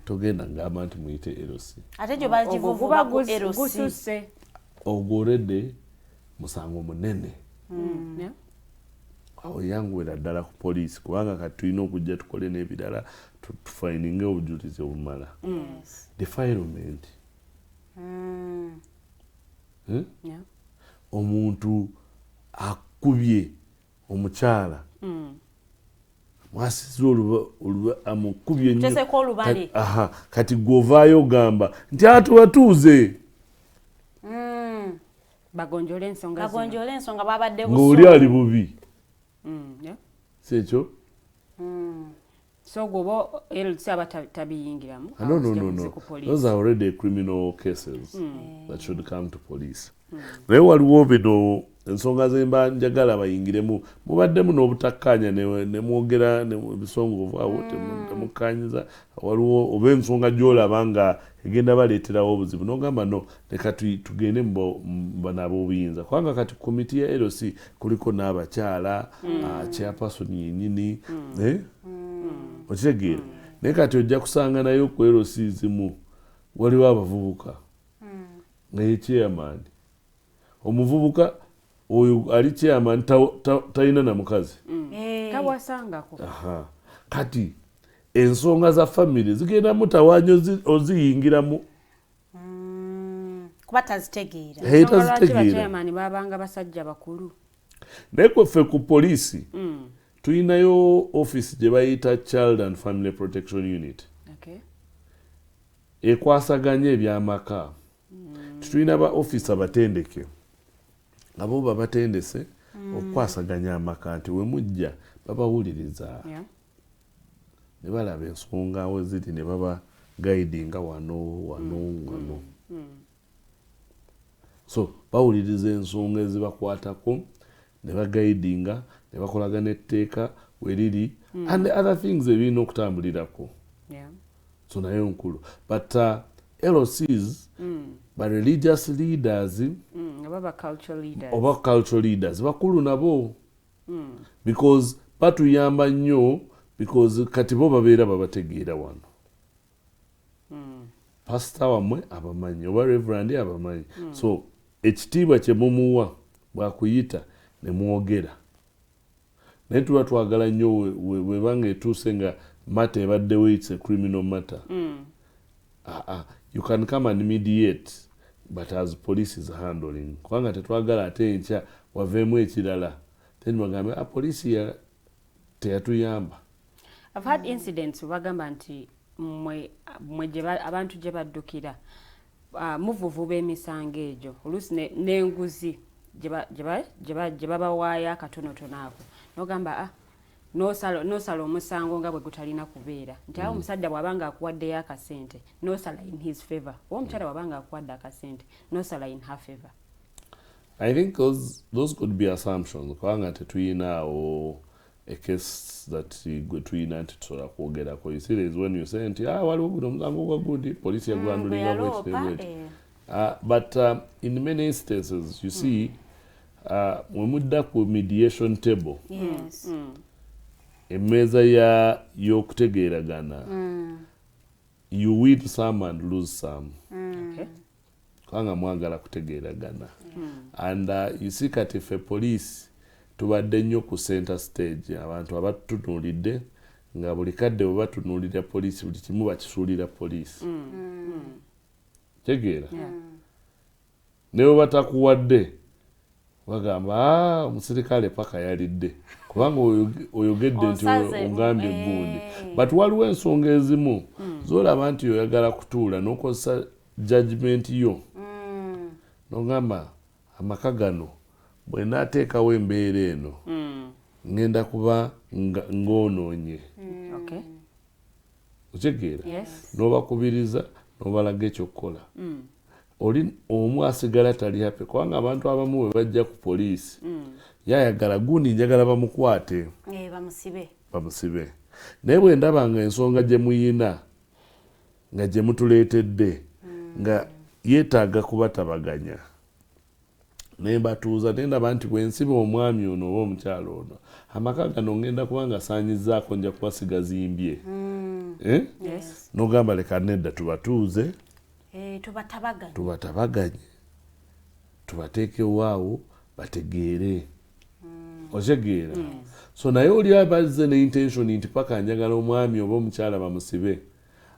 togenda ngamba nti muyite LC. Ate gyo Ogwo bagivuvuba guba ku LC. Gususse. Ogwo already musango munene. Awo yanguwera ddala ku poliisi, kubanga kati tulina okujja tukole n'ebirala, tufayininge obujulizi obumala. Defilement. Eh? Yeah. Omuntu akubye omukyala, mwasiza oluba, amukubye nnyo. Tuteeseko olubale. Aha, kati gw'ovaayo ogamba nti atubatuuze. Bagonjole ensonga zino. Bagonjole ensonga babadde Ng'oli ali bubi. Si ekyo? So gwoba LC aba tabiyingiramu. Ah, no, no, no, Awo no. ku police. Those are already criminal cases that should come to police. Naye waliwo bino ensonga zemba njagala bayingiremu, mubaddemu n'obutakkaanya ne mwogera ebisongovu awo, temukkaanyiza, waliwo oba ensonga gy'olaba nga egenda baleeterawo obuzibu, n'ogamba no, leka tugende mu bano ab'obuyinza, kubanga kati komiti ya LC kuliko n'abakyala, chairperson yennyini, eh? Okitegeera? Naye kati ojja kusanga nayo ku LC zimu waliwo abavubuka nga ye chairman. Omuvubuka oyo ali chairman talina na mukazi. Tawasangako. Aha. Kati ensonga za family zigenda mutawaanya oziyingiramu. Kuba tazitegeera. Hey, Ensonga lwaki tazitegeera. bachairman babanga basajja bakulu? Naye kweffe ku poliisi tulinayo office gye bayita Child and Family Protection Unit. Ekwasaganya ebyamaka. Tulina ba officer batendeke, abo babatendese okukwasaganya amaka, nti we mujja babawuliriza ne balaba ensonga we ziri ne baba guidinga wano wano wano. So bawuliriza ensonga ezibakwatako ne baguidinga ne bakolagana etteeka we riri and the other things ebirina okutambulirako. So nayo nkulu, but LCs, ba religious leaders, Oba ba cultural leaders. Oba cultural leaders bakulu nabo, because batuyamba nnyo, because kati bo babeera babategeera wano. Pasita wammwe abamanyi oba reverend abamanyi. So ekitiibwa kye mumuwa bwakuyita ne mwogera, naye tuba twagala nnyo bwebanga etuuse nga matter ebaddewo, it's a criminal matter. Ah, ah, you can come and mediate, but as police is handling, kubanga tetwagala ate enkya waveemu ekirala, then bagambe, ah, poliisi teyatuyamba. I've had incidents we bagamba nti mmwe abantu gye baddukira, muvuvuba emisango egyo, oluusi n'enguzi gye babawaayo akatonotono ako, n'ogamba, ah, n'osala omusango nga bwe gutalina kubeera, nti awo omusajja bw'aba nga akuwaddeyo akasente n'osala in his favor, oba omukyala bw'aba nga akuwadde akasente n'osala in her favor. I think those could be assumptions, kubanga tetuyinaawo a case that gwe tuyina nti tusobola kwogerako. You see, there is when you say nti, ah, waliwo guno omusango gwa gundi, poliisi yagwandulinga bweti ne bweti. But in many instances, you see, we mudda ku mediation table, emmeeza ya y'okutegeeragana, you win some and lose some, kubanga mwagala kutegeeragana. And you see, kati ffe poliisi tubadde nnyo ku center stage, abantu abatutunuulidde nga buli kadde bwe batunuulira poliisi, buli kimu bakisuulira poliisi. Tegeera? Ne bwe batakuwadde bagamba, "Ah, omusirikale paka yalidde," kubanga oyogedde nti Onsaze, ogambye gundi. But waliwo ensonga ezimu zolaba nti oyagala kutuula n'okozesa judgment yo, nogamba amaka gano bwe naateekawo embeera eno, ngenda kuba ng'onoonye. Okitegeera? Yes. N'obakubiriza n'obalaga ekyokukola. Oli omu asigala tali happy, kubanga abantu abamu bwe bajja ku poliisi, yayagala gundi, njagala bamukwate, Bamusibe. Bamusibe. Naye bwe ndaba nga ensonga gye muyina nga gye mutuleetedde nga yeetaaga kubatabaganya, ne mbatuuza, ne ndaba nti bwe nsiba omwami ono oba omukyalo ono, amaka gano ngenda kuba nga saanyizaako, nja kuba sigazimbye. Eh? Yes. N'ogamba leka nedda, tubatuuze, Tubatabaganye. Tubatabaganye, tubateekewo awo bategeere. Okitegeera? So naye oli abazze ne intention nti paka njagala omwami oba omukyala bamusibe,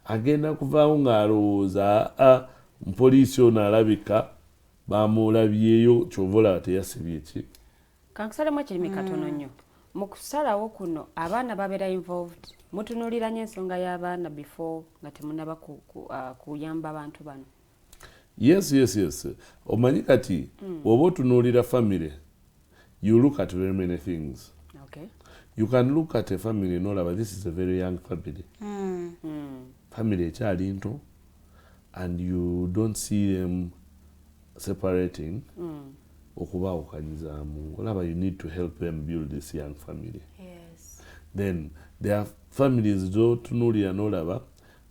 agenda kuvaawo ng'alowooza, aa, mupoliisi ono alabika bamulabyeyo, kyova olaba teyasibye ki. Kankusalemu ekirimi katono nnyo. Mu kusalawo kuno abaana babeera involved? Mutunuulira nnyo ensonga y'abaana before nga temunaba kuyamba abantu bano? Yes, omanyi kati bw'oba otunuulira family, you look at very many things. You can look at a family nolaba this is a very young family, family ekyali nto, and you don't see them separating, okubaawukanyizaamu. Olaba you need to help them build this young family. Then there are families zotunuulira nolaba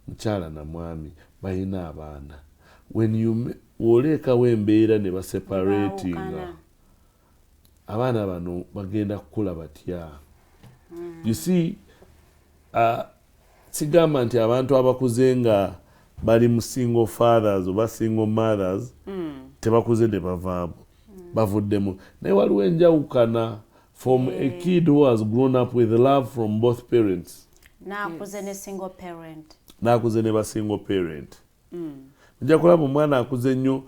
mukyala na mwami balina abaana. When you woleekawo embeera ne baseparatinga, Baawukana. abaana bano bagenda kukula batya? You see, sigamba nti abantu abakuze nga bali mu single fathers oba single mothers tebakuze ne bavaamu, bavuddemu, naye waliwo enjawukana from a kid who has grown up with love from both parents N'akuze ne single parent. N'akuze ne ba single parent. Ojja kulaba omwana akuze nnyo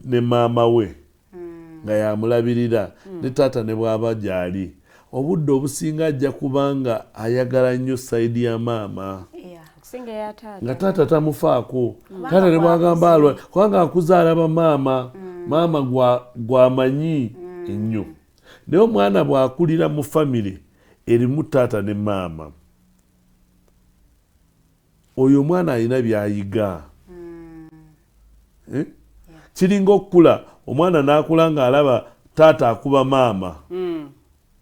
ne maama we nga yamulabirira, ne taata ne bw'aba gy'ali, obudde obusinga ajja kubanga ayagala nnyo side ya maama okusinga eya taata. Nga taata tamufaako. Kubanga Taata ne bwagamba alwa, kubanga akuze alaba maama, maama gwamanyi ennyo. Naye omwana bw'akulira mu famire erimu taata ne maama, oyo omwana alina by'ayiga. Eh? Kiringa okukula omwana n'akula ng'alaba taata akuba maama.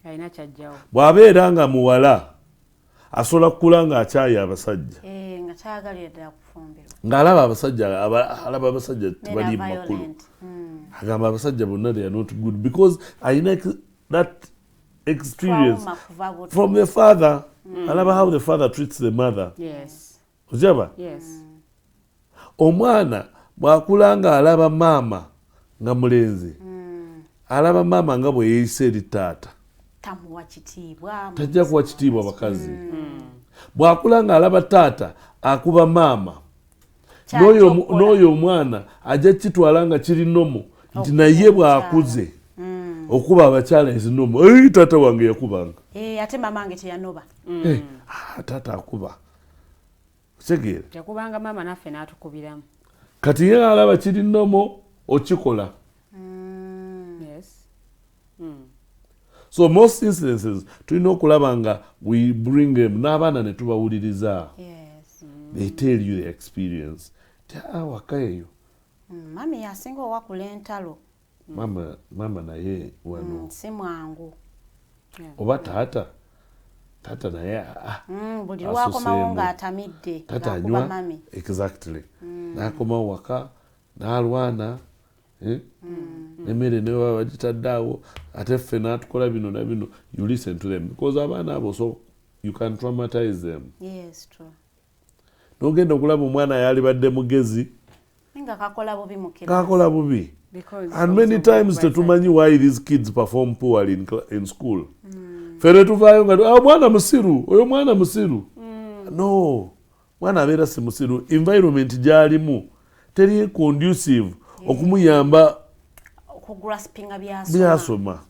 Alina kyajjawo. Bw'abeera nga muwala, asobola kukula ng'akyaye abasajja. Eh, nga tayagalira ddala kufumbirwa. Ng'alaba abasajja, alaba abasajja tebali Beera makulu. violent. Agamba abasajja bonna they are not good because alina that experience Trauma kuva buto. from the father. Alaba how the father treats the mother. Ojaba omwana bw'akula ng'alaba maama nga mulenzi, alaba maama nga bwe yeeyisa eri taata, Tamuwa kitiibwa. Tajja kuwa kitiibwa bakazi. Bw'akula ng'alaba taata akuba maama, n'oyo omwana ajja kukitwala nga kiri normal nti naye bw'akuze okuba abakyala is normal. "Ei, taata wange yakubanga." Eh, ate mama wange teyanoba. Eh, ah, taata akuba, kitegeera? Yakubanga maama, naffe n'atukubiramu. Kati ye alaba kiri normal okikola. So most instances tulina okulaba nga we bring them n'abaana ne tubawuliriza. They tell you the experience ti "Ah, waka eyo Mami yasinga owakula entalo. Mama, mama naye wano Si mwangu. Oba taata, taata naye ah, Buli lwakomawo asuseemu. ng'atamidde, Taata ng'akuba anywa. mami. Exactly. N'akomawo waka n'alwana, eh? Emmere ne baba bagitadde awo, ate ffe n'atukola bino na bino. You listen to them because abaana abo, so you can traumatize them. Yes, true. N'ogenda okulaba omwana yalibadde mugezi Nga kakola bubi mu class. Kakola bubi. Because And many also times tetumanyi why these kids perform poorly in school. Ffe ne tuvaayo nga, "Ah, mwana musiru oyo, mwana musiru." No, mwana abeera si musiru. Environment gy'alimu teri conducive okumuyamba okugraspinga byasoma. Byasoma.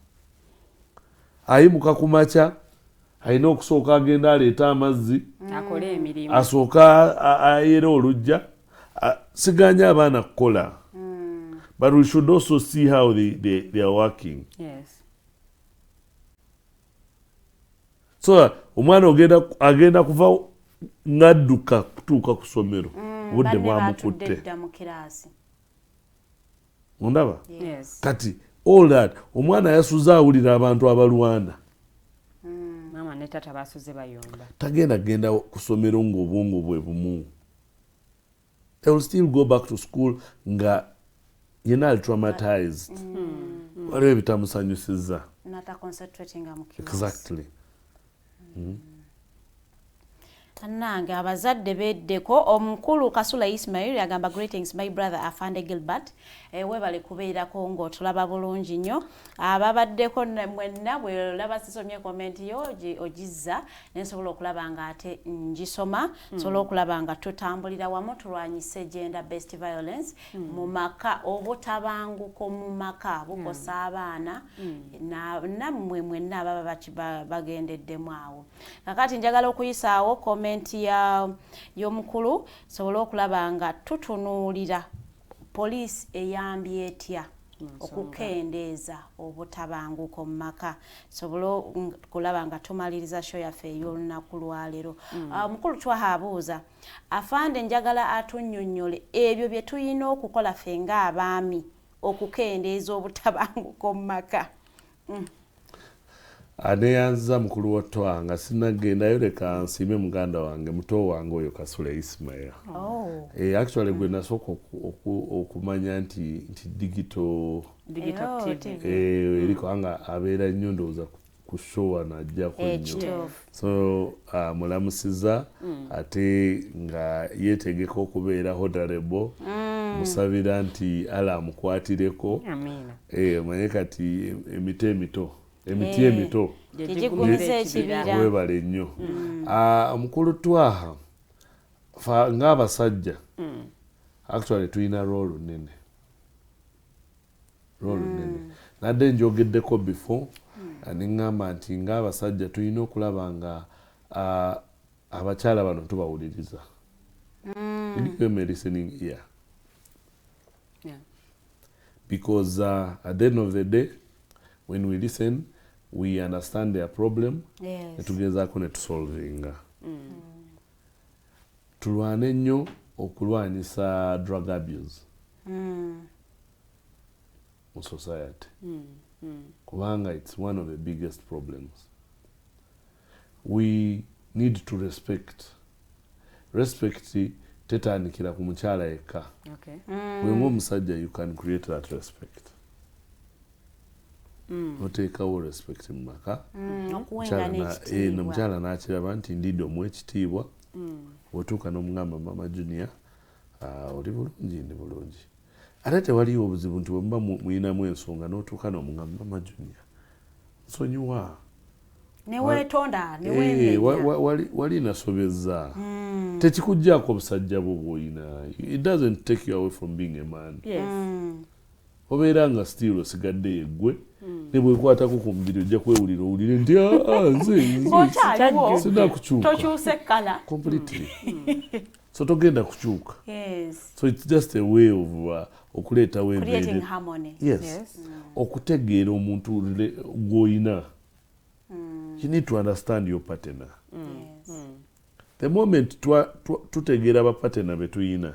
Ayimuka ku makya, alina okusooka agenda aleeta amazzi, akole emirimu, asooka ayere olujja. Siganya abaana kukola, but we should also see how they are working. So omwana ogenda kuva ng'adduka kutuuka ku ssomero, obudde Banne batudde bwamukutte. dda mu kiraasi. Ondaba? Yes. Kati all that omwana yasuze awulira abantu abalwana. Maama ne taata basuze bayomba. Tagenda genda ku ssomero ng'obwongo bwe bumu. They will still go back to school nga yenna ali traumatized, waliwo ebitamusanyusizza. Nata concentratinga mu class. Exactly. Tannange abazadde beddeko. Omukulu Kasula Ismail agamba, "Greetings, my brother Afande Gilbert." Webale kubeerako ng'otulaba bulungi nnyo. Ababaddeko mwenna, bwelaba sisomye comment yo ogizza nensobola okulaba nga ate ngisoma. Nsobola okulaba nga tutambulira wamu tulwanyise gender based violence mu maka. Obutabanguko mu maka bukosa abaana nammwe mwenna ababa bagendeddemu awo. Kakati njagala okuyisaawo comment ya y'omukulu sobole okulaba nga tutunuulira Poliisi eyambye etya okukendeeza obutabanguko mu maka? Sobole kulaba nga tumaliriza show yaffe ey'olunaku lwaleero. Mukulu Twaha abuuza, afande njagala atunnyonnyole ebyo bye tulina okukola ffe ng'abaami okukendeeza obutabanguko mu maka. Aneyanziza mukulu wa Twaha. Nga sinagendayo, leka nsiime muganda wange, muto wange oyo Kasule Ismail. Oh. Actually gwe nasooka okumanya nti digital Digital Oh, TV. TV. Eri kubanga abeera nnyo ndowooza ku show wano ajjako nnyo. Kituufu. So mulamusiza ate nga yeetegeka okubeera honorable. Musabira nti Allah amukwatireko. Amiina. Omanye kati emiti emito, emiti emito gye gigumiza gigumiza ekibira. Webale nnyo. Ah, omukulu Twaha, ng'abasajja actually tulina role nene, role nene. Nadde njogeddeko before neŋŋamba nti ng'abasajja tulina okulaba nga abakyala bano tubawuliriza. Give them a listening ear because at the end of the day, when we listen, we understand their problem netugezaako netusolvinga. Tulwane nnyo okulwanyisa drug abuse mu society kubanga it's one of the biggest problems. We need to respect. Respect tetandikira ku mukyala yekka. Bwe ng'omusajja you can create that respect. Oteekawo respect mu maka. Okuwenga Mukyala n'ekitiibwa. Omukyala n'akiraba nti ndidde omuwa ekitiibwa. Otuuka n'omugamba, "Mama Junior, oli bulungi?" "Ndi bulungi." Ate tewaliwo obuzibu nti bwemuba muyinamu ensonga n'otuuka n'omugamba, "Mama Junior, nsonyiwa." Neweetonda. Eh, Neweemenya. wali nasobezza. Tekikugjaako obusajja bwo bw'olina. It doesn't take you away from being a man. Obeera nga still osigadde yeggwe. Ne bwekwatako ku mubiri ojja kwewulira, owulire nti, "Ah, ah, nze Ng'okyaliwo. sina kukyuka." Tokyuse kkala. Completely. So togenda kukyuka. So it's just a way of okuleetawo Creating embeera. harmony. Yes. Okutegeera omuntu gw'olina. You need to understand your partner. The moment tutegeera bapartner be tuyina,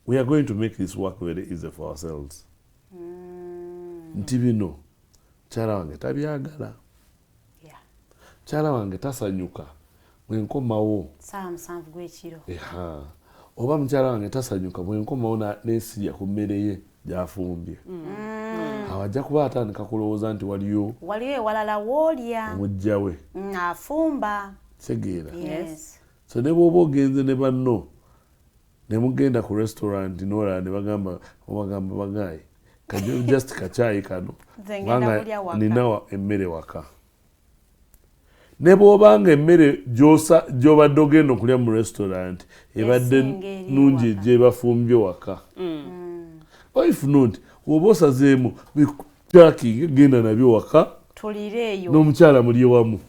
we are going to make this work very easy for ourselves, nti bino mukyala wange tabyagala, mukyala wange tasanyuka bwenkomawo Saawa 7 gw'ekiro. Eha. Oba mukyala wange tasanyuka bwenkomawo nesirya ku mmere ye gyafumbye. Awo ajja kuba atandika kulowooza nti waliyo Waliyo ewalala woolya. Omujja we. Afumba. Tegeera. Yes. So ne bw'oba ogenze ne banno ne mugenda ku restaurant n'olala ne bagamba, obagamba bagaye kajo just kacyayi kano Nze ngenda kubanga kulya waka. nina emmere waka. Ne bw'obanga emmere gy'obadde ogenda okulya mu restaurant ebadde Esinga eri nungi gyebafumbye waka, or if not, oba osazeemu packing, genda nabyo waka. Tulireeyo. N'omukyala mulye wamu.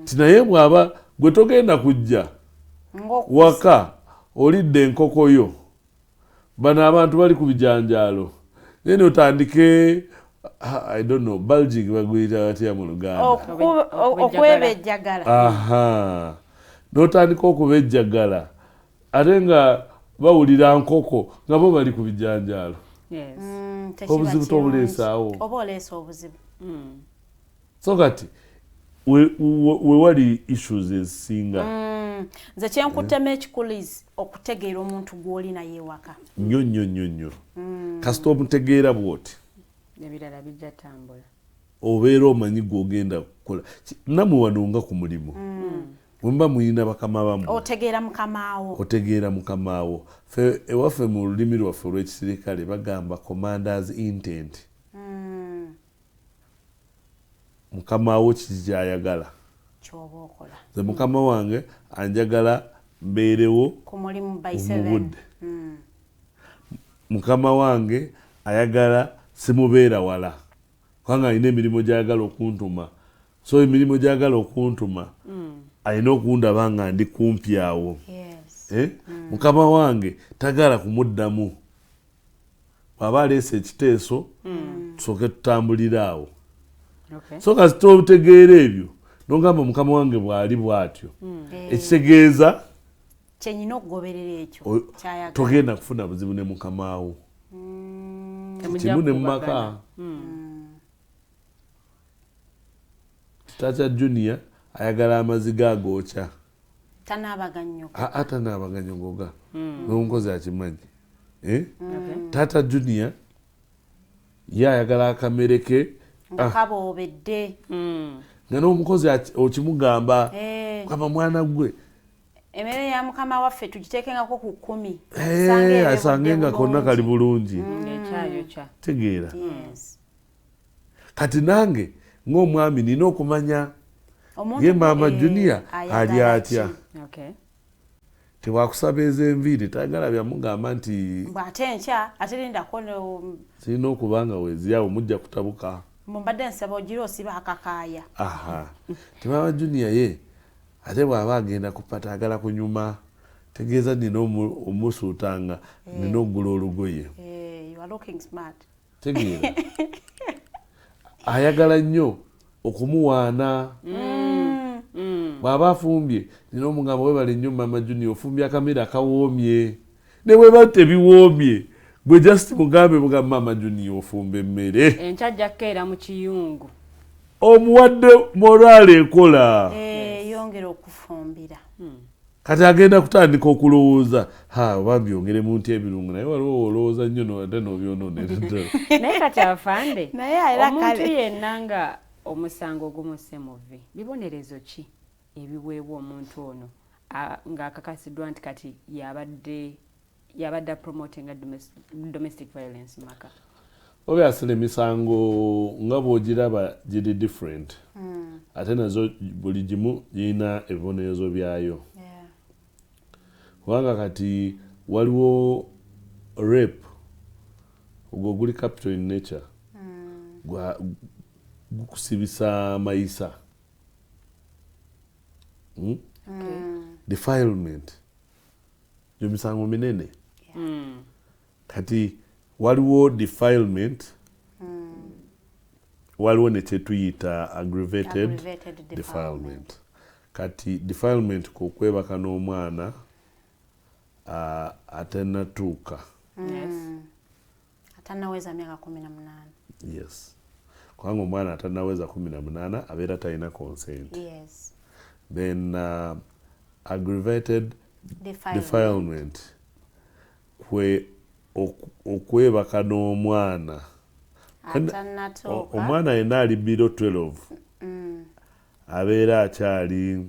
Ti naye bw'aba gwe togenda kujja waka olidde enkoko yo, bano abantu bali ku bijanjaalo, then otandike I don't know, bulging baguyita batya mu Luganda? Okwebejjagala. Aha, n'otandika okubejjagala ate nga bawulira nkoko nga bo bali ku bijanjaalo. Tekiba Obuzibu kirungi. tobuleesaawo. Oba oleesa obuzibu. So kati we wali issues ezisinga. Nze kyenkutema ekikulizi okutegeera omuntu gw'oli naye ewaka. Nnyo nnyo nnyo nnyo. Kasita omutegeera bw'oti, Ebirala bijja tambula. Obeera omanyi gw'ogenda kukola. Nammwe wano nga ku mulimu bwe muba muyina bakama bammwe, Otegeera mukamaawo. Otegeera mukamaawo. Fe ewaffe mu lulimi lwaffe olw'ekisirikale bagamba commanders intent. Mukamaawo kiki kyayagala? Kyoba okola. Nze mukama wange anjagala mbeerewo ku mulimu by mu 7. budde. Mukama wange ayagala simubeera wala kubanga alina emirimu gyayagala okuntuma. So emirimu gyayagala okuntuma, alina okundaba nga ndi kumpi awo. Eh? Mukama wange tagala kumuddamu, bw'aba aleese ekiteeso, tusooke tutambulire awo. So kasita obutegeera ebyo, nogamba mukama wange bw'ali bw'atyo, ekitegeeza kyenyina okugoberera ekyo kyayagala. Togenda kufuna buzibu ne mukamaawo. Temujja Kimu ne mu kukubagana. maka. Taata Junior ayagala amazzi gagookya. Tanaabagannyo. Aa, tanaabaganyogoga, n'omukozi akimanyi. Eh? Taata Junior ye ayagala akamere ke nga kaboobedde. Nga n'omukozi okimugamba, kama mwana gwe, Emmere ya mukama waffe tugiteekengako ku 10. Eh, asange nga konna kali bulungi. Ekyayokya. Tegeera. Yes. Kati nange ng'omwami nina okumanya Omuntu ye maama Junior ayagala ali atya. ki? Tewakusaba ez'enviiri, tayagala byamugamba nti Mbw ate enkya ate lindako kirina okuba nga weziyawo mujja kutabuka. Mbadde nsaba ogira osiba akakaaya. Aha, temaama Junior ye ate bw'aba agenda kupata agala kunyuma, tegeeza nina omusuutanga, nina okugula olugoye. Eh, you are looking smart. Tegeera, ayagala nnyo okumuwaana. Bw'aba afumbye, nina omugamba, "Webale nnyo maama Junior, ofumbye akamere akawoomye." Ne bweba tebiwoomye, gwe just mugambe mugambe, "Maama Junior, ofumba emmere." Enkya ajja kukeera mu kiyungu. Omuwadde morale ekola. Eh, yongera okufumbira. Kati agenda kutandika okulowooza, ha, oba mbyongeremu nti ebirungo, naye waliwo olowooza nnyo ate n'obyonoonera ddala. Naye kati afande, Naye era omuntu kale. yenna nga omusango ogumusse muvi, bibonerezo ki ebiweebwa omuntu ono ng'akakasiddwa nti kati yabadde promotinga domestic violence mu maka? Obviously emisango nga bw'ogiraba giri different, ate nazo buli gimu girina ebibonerezo byayo, kubanga kati waliwo rape, ogwo guli capital in nature, gukusibisa mayisa. Defilement, gyo misango minene. Kati waliwo defilement, waliwo nekyetuyita aggravated Aggravated. Defilement. Kati defilement kwokwebaka n'omwana atanatuuka. Atanaweza myaka 18. Yes, kubanga omwana atanaweza 18 abeera talina consent. Then aggravated Defilement. Defilement kwe okwebaka n'omwana Atannatuuka. Omwana yenna ali below 12 abeera akyali,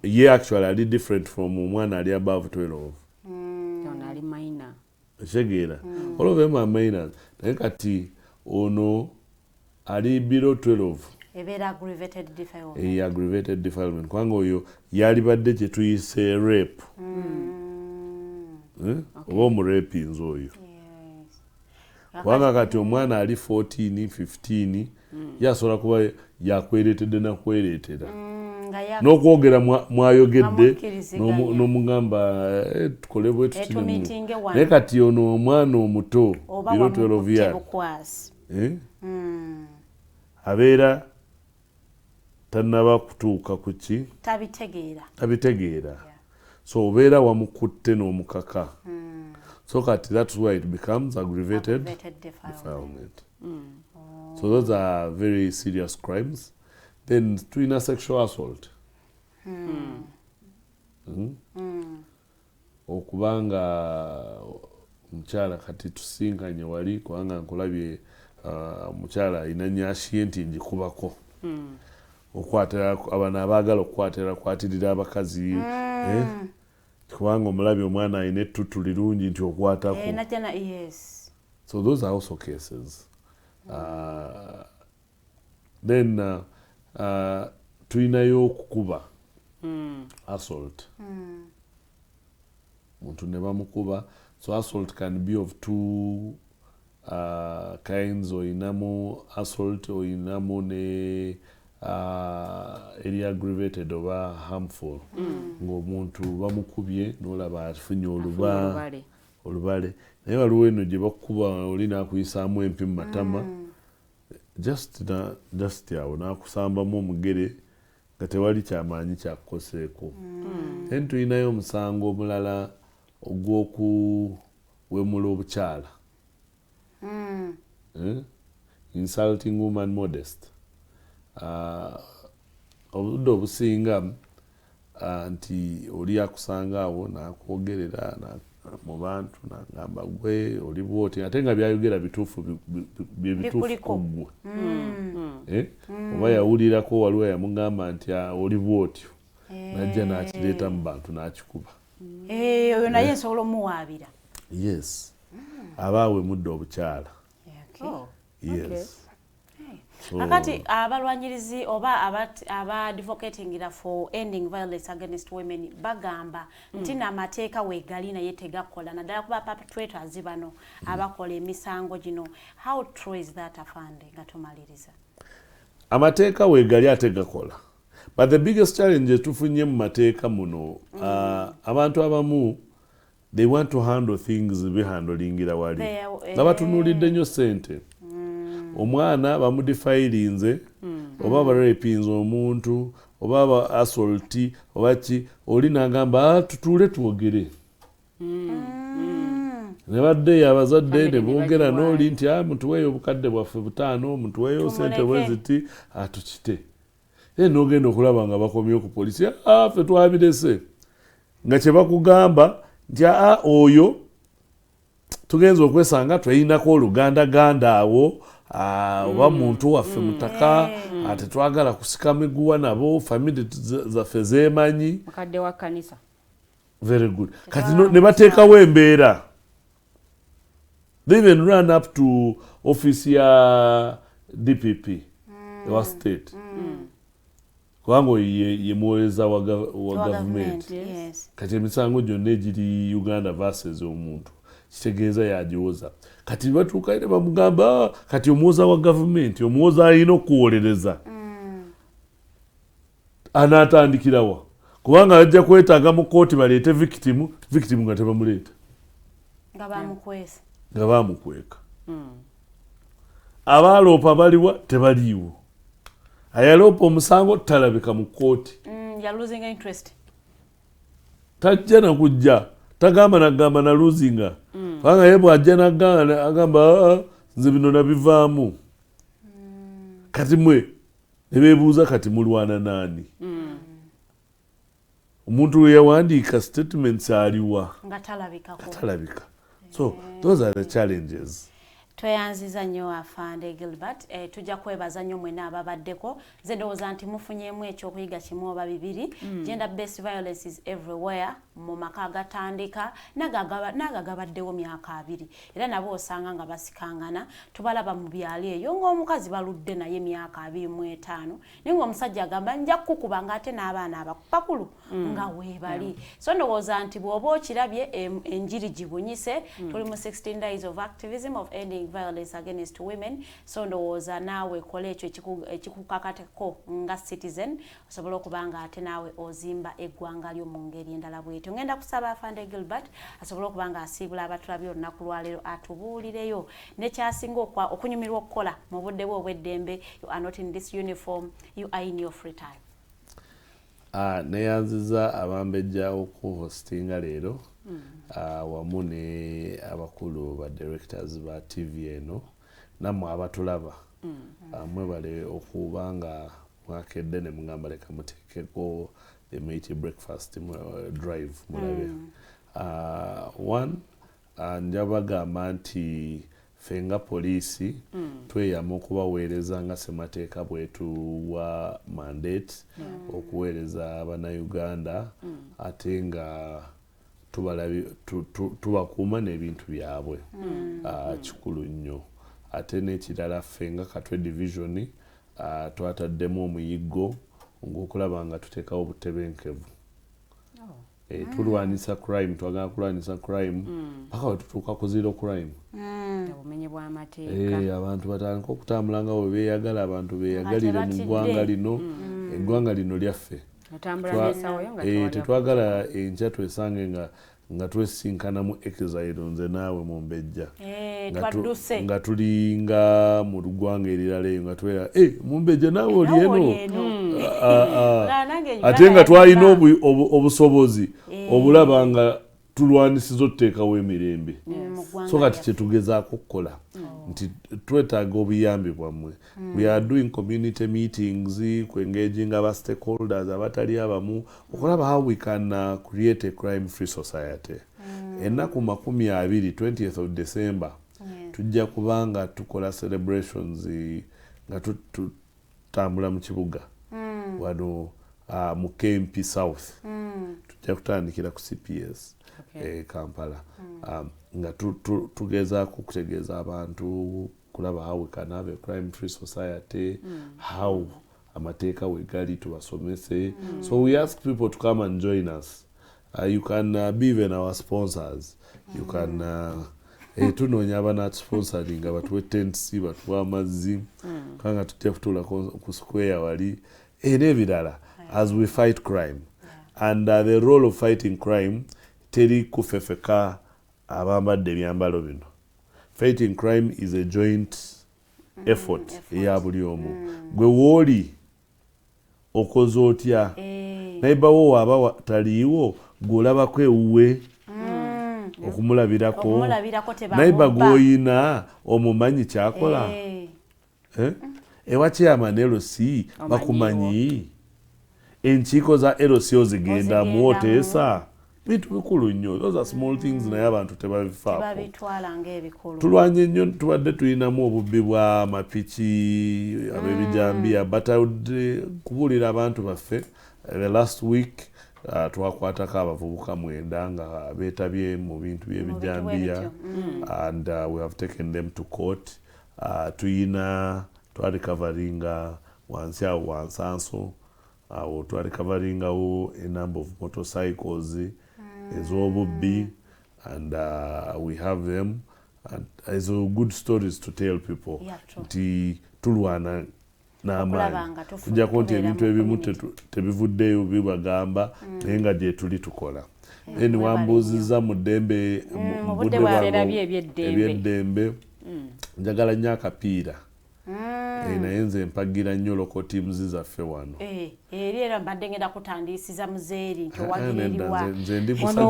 ye actually ali different from omwana ali above 12. Ono ali minor. Ekitegeera, all of them are minors, naye kati ono ali below 12 Ebeera aggravated defilement. Eya aggravated defilement, kubanga oyo yalibadde kyetuyise rape. Eh? Oba omurapinzi oyo, kubanga kati omwana ali 14 15 ye asobola kuba yakweretedde nakweretera Nga n'okwogera mwayogedde Mwamukkiriziganya. n'omugamba, "Eh, tukole bwe tuti." Tumiitinge wano. Naye kati ono omwana omuto Oba below 12 wamukutte years, bukwasi. eh, abeera tannaba kutuuka ku ki? Tabitegeera. Tabitegeera, so obeera wamukutte n'omukaka. So kati that's why it becomes aggravated Aggravated defilement. Defilement. So those are very serious crimes. Then tulina sexual assault. Okubanga omukyala, kati tusinkanye wali, kubanga nkulabye, omukyala alina nyashiye nti njikubako. Okwatira abano abaagala okukwatira kwatirira abakazi, eh? Kubanga omulabye omwana alina ettutu lirungi nti okwatako. Eh, najja yes. So those are also cases. Then tulinayo okukuba, assault. Muntu ne bamukuba. So assault can be of two kinds. Oyinamu assault, oyinamu ne eri aggravated oba harmful, ng'omuntu bamukubye n'olaba afunye olubale, naye waliwo eno gye bakukuba oli n'akuyisaamu empi mu matama, just awo n'akusambamu omugere nga tewali kyamaanyi kyakukoseeko. Then tulinayo omusango omulala ogw'okuwemula obukyala, insulting woman modest. Obudde obusinga nti oli akusanga awo n'akwogerera mu bantu n'agamba gwe oli bwoti, ate nga byayogera bituufu, bye bituufu ku ggwe. Oba yawulirako waliwo yamugamba nti oli bwotyo, najja n'akireeta mu bantu n'akikuba. Oyo naye nsobola omuwaabira? Yes, aba awemudde obukyala. Yes. Kakati abalwanyirizi oba aba advocatingira for ending violence against women bagamba nti n'amateeka weegali naye tegakola, naddala kuba perpetrators bano abakola emisango gino. How true is that, afande, nga tumaliriza? Amateeka weegali ate gakola, but the biggest challenge tufunye mu mateeka muno, abantu abamu they want to handle things bihandlingira wali nga batunuulidde nnyo ssente. Omwana bamudefilinze oba barapinze omuntu oba ba assault oba ki, oli n'agamba tutuule twogere. Ne baddeyo abazadde ne boogera n'oli nti mutuweeyo obukadde bwaffe 5, mutuweeyo ssente bwe ziti, tukite. Then n'ogenda okulaba nga bakomyewo ku poliisi, ffe twabirese, nga kye bakugamba nti oyo tugenza okwesanga tweyinako olugandaganda awo, oba muntu waffe mutaka, tetwagala kusika miguwa nabo, family zaffe zeemanyi. Mukadde wa kkanisa. Very good. Kati ne bateekawo embeera. They even run up to office ya DPP ewa state, kubanga oyo ye muwolereza wa gavumenti. Kati emisango gyonna egiri Uganda versus omuntu, kitegeeza yagiwoza. Kati batuuka ne bamugamba, kati omuwoza wa gavumenti, omuwoza alina okuwolereza, anaatandikirawa? Kubanga ajja kwetaaga mu kooti baleete victim, victim nga tebamuleeta. Nga bamukwese. Nga bamukweka. Abaaloopa baliwa? Tebaliiwo. Ayaloopa omusango talabika mu kooti. Ya losing interest. Tajja nakujja, tagamba nagamba na losinga, kubanga ye bw'ajja nagamba agamba, nze bino nabivaamu." Kati mwe ne beebuuza, kati mulwana naani? Omuntu we yawandiika statements aliwa? Nga talabikako. Talabika. So those are the challenges. Tweyanziza nnyo, afande Gilbert. Tujja kwebaza nnyo mwena ababaddeko. Nze ndowooza nti mufunyeemu ekyokuyiga kimu oba bibiri. Gender based violence is everywhere, mu maka agatandika n'ago agabaddewo myaka 20, era nabo osanga nga basikangana. Tubalaba mu byalo eyo ng'omukazi baludde naye myaka 25, naye ng'omusajja agamba nja kukukuba, ng'ate n'abaana abakulu nga weebali. So ndowooza nti bw'oba okirabye, enjiri gibunyise. Tuli mu 16 days of activism of ending violence against women, so ndowooza naawe kola ekyo ekikukakateko nga citizen, osobole okuba nga ate naawe ozimba eggwanga lyo mu ngeri endala bwetyo. Ngenda kusaba afande Gilbert asobole okuba nga asiibula abatulabye olunaku lwaleero, atubuulireyo nekyasinga okunyumirwa okukola mu budde bwe obw'eddembe. You are not in this uniform, you are in your free time. Neyanziza abambejja okuhostinga leero, wamu ne abakulu ba directors ba TV eno, nammwe abatulaba. Mwebale okuba nga mwakedde ne mugamba leka muteekeko the Mighty Breakfast Drive mulabe. One, njabagamba nti ffe nga poliisi tweyama okubaweereza nga ssemateeka bwetuwa mandate okuweereza Bannayuganda, ate nga tubakuuma n'ebintu byabwe. Kikulu nnyo. Ate n'ekirala, ffe nga Katwe Division twataddemu omuyiggo ogw'okulaba nga tuteekawo obutebenkevu. Tulwanisa crime, twagala kulwanisa crime paka we tutuuka ku zero crime. Obumenyi bw'amateeka. Abantu batandika okutambula nga bwe beeyagala, abantu beeyagalire mu tebatidde. Ggwanga lino. Eggwanga lino lyaffe. Tetwagala enkya twesange nga twesinkana mu exile nze naawe Mumbejja, nga tulinga mu ggwanga erirala eyo nga twera Mumbejja naawe oli eno, ate nga twalina obusobozi obulaba nga tulwanisiza otuteekawo emirembe. So kati kyetugezaako okukola nti twetaaga obuyambi bwammwe. We are doing community meetings, ku-engaging aba stakeholders abatali abamu okulaba how we can create a crime free society. Ennaku 20, 20th of December, tujja kubanga tukola celebrations nga tutambula mu kibuga wano mu KMP South. Tujja kutandikira ku CPS Kampala, nga tugezaako okutegeeza abantu kulaba how we can have a crime free society, how amateeka we gali tubasomese. So we ask people to come and join us. You can be even our sponsors. You can tunoonya abanatusponsoringa batuwe tents, batuwe amazzi, kubanga tujja kutuula ku square wali n'ebirala as we fight crime. And the role of fighting crime teri kufefeka abambadde ebyambalo bino. Fighting crime is a joint effort eya buli omu. Gwe wooli okoze otya? Neighbor wo waba taliiwo, gw'olabako ewuwe okumulabirako. Neighbor gw'oyina omumanyi kyakola. Ewa chairman LC bakumanyi. Enkiiko za LC ozigendamu oteesa. Bintu bikulu nnyo. Those are small things naye abantu tebabifaako. Tulwanye nnyo, tubadde tulinamu obubbi bwa mapiki, ab'ebijambiya, but I would kubuulira abantu baffe, the last week twakwatako abavubuka 9 nga beetabye mu bintu by'ebijambiya, and we have taken them to court. Tuyina twarecoveringa wansi awo wansanso awo twarecoveringawo a number of motorcycles ez'obubbi, and we have them, and ezo good stories to tell people nti tulwana n'amaanyi kujjako nti ebintu ebimu tebivuddeyo bibagamba, naye nga gye tuli tukola. Then wambuuzizza mu ddembe, mu budde ebyeddembe, njagala nnyo akapiira. Naye nze mpagira nnyo local teams zaffe wano. Eri era mbadde ngenda kutandisiza muzeeri nti owagira eriwa. Nze ndi musajja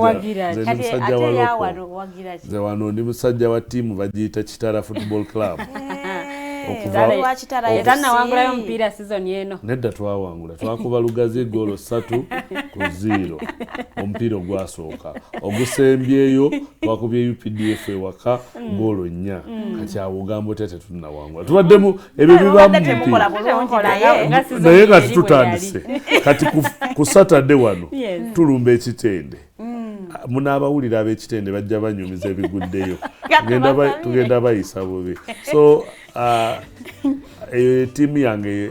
wa local. Nze wano ndi musajja wa ttiimu bagiyita Kitara Football Club. Tannawangulayo omupiira season eno. Nedda twawangula, twakuba Lugazi goolo 3-0 omupiira ogwasooka. Ogusembyeyo twakubye UPDF ewaka goolo 4. Kati awo ogamba otya tetunnawangula. Tubaddemu ebyo bibaamu mupiira naye kati tutandise. Kati ku Saturday wano tulumba ekitende. Munaabawulira ab'ekitende bajja banyumiza ebiguddeyo. Tugenda bayisa bubi. So eyo ttiimu yange.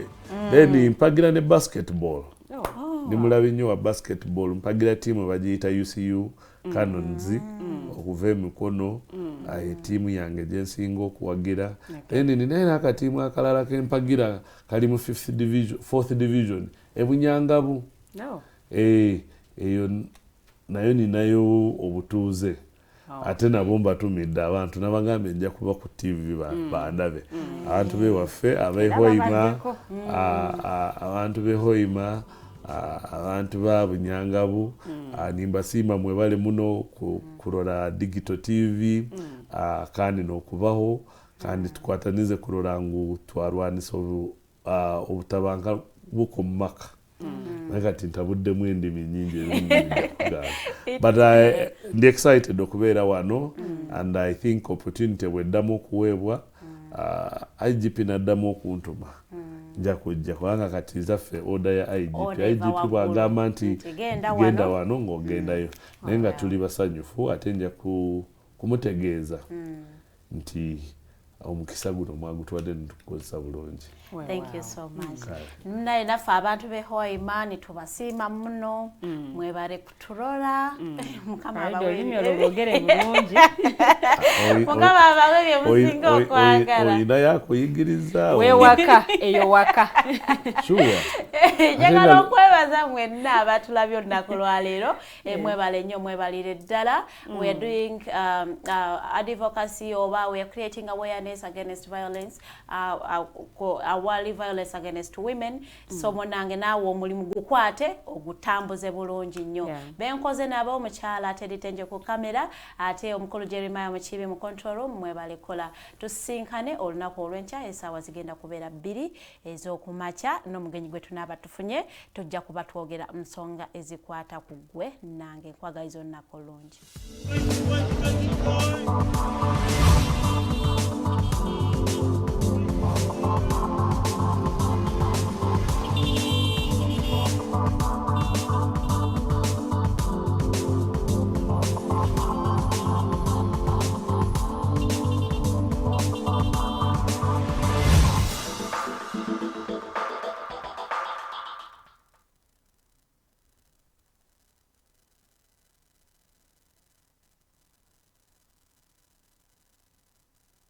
Then mpagira ne basketball. Ndi mulabi nnyo wa basketball. Mpagira ttiimu bagiyita UCU Canons okuva emikono. Ttiimu yange gye nsinga okuwagira. Then ninayo n'akatiimu akalala ke mpagira kali mu 4th division ebunyangabu. Eyo nayo ninayo obutuuze. Ate nabo mbatumidde abantu nabagambye nja kuba ku TV bandabe. Abantu bewaffe ab'ehoima, abantu b'ehoima, abantu ba Bunyangabu, nimbasiima mwebale muno kurora Digital TV, kandi n'okubaho, kandi tukwatanize kurora ngu twarwanisa obutabanka buko mu maka. Naye kati ntabuddemu endimi nnyingi ezimu. But ndi excited okubeera wano, and I think opportunity bweddamu okuweebwa, IGP n'addamu okuntuma, nja kujja kubanga kati zaffe order ya IGP. IGP bw'agamba nti genda wano ng'ogendayo, naye nga tuli basanyufu ate nja kumutegeeza nti Omukisa guno mwagutwadde netukukozesa bulungi. Thank you so much. Naye naffe abantu b'e Hoima tubasiima muno, mwebale kutulola. Mukama abawe Olulimi olwo lwogere bulungi. Mukama abawe bye musinga okwagala. Oyina yakuyigiriza. Wewaka eyo waka. Sure. Njagala okwebaza mwenna abatulabye olunaku lwaleero. Mwebale nnyo, mwebalire ddala. We are doing advocacy oba we are creating awareness against violence, awali violence against women. So munange naawe omulimu gukwate ogutambuze bulungi nnyo. Benkoze nabo omukyala Teritenje ku kamera, ate omukulu Jeremiah Mukibi mu control room. Mwebale kola. Tusinkane olunaku olw'enkya, essaawa zigenda kubeera 2 ez'okumakya, n'omugenyi gwe tunaaba tufunye tujja kuba twogera nsonga ezikwata ku ggwe nange. Nkwagaliza olunaku olungi.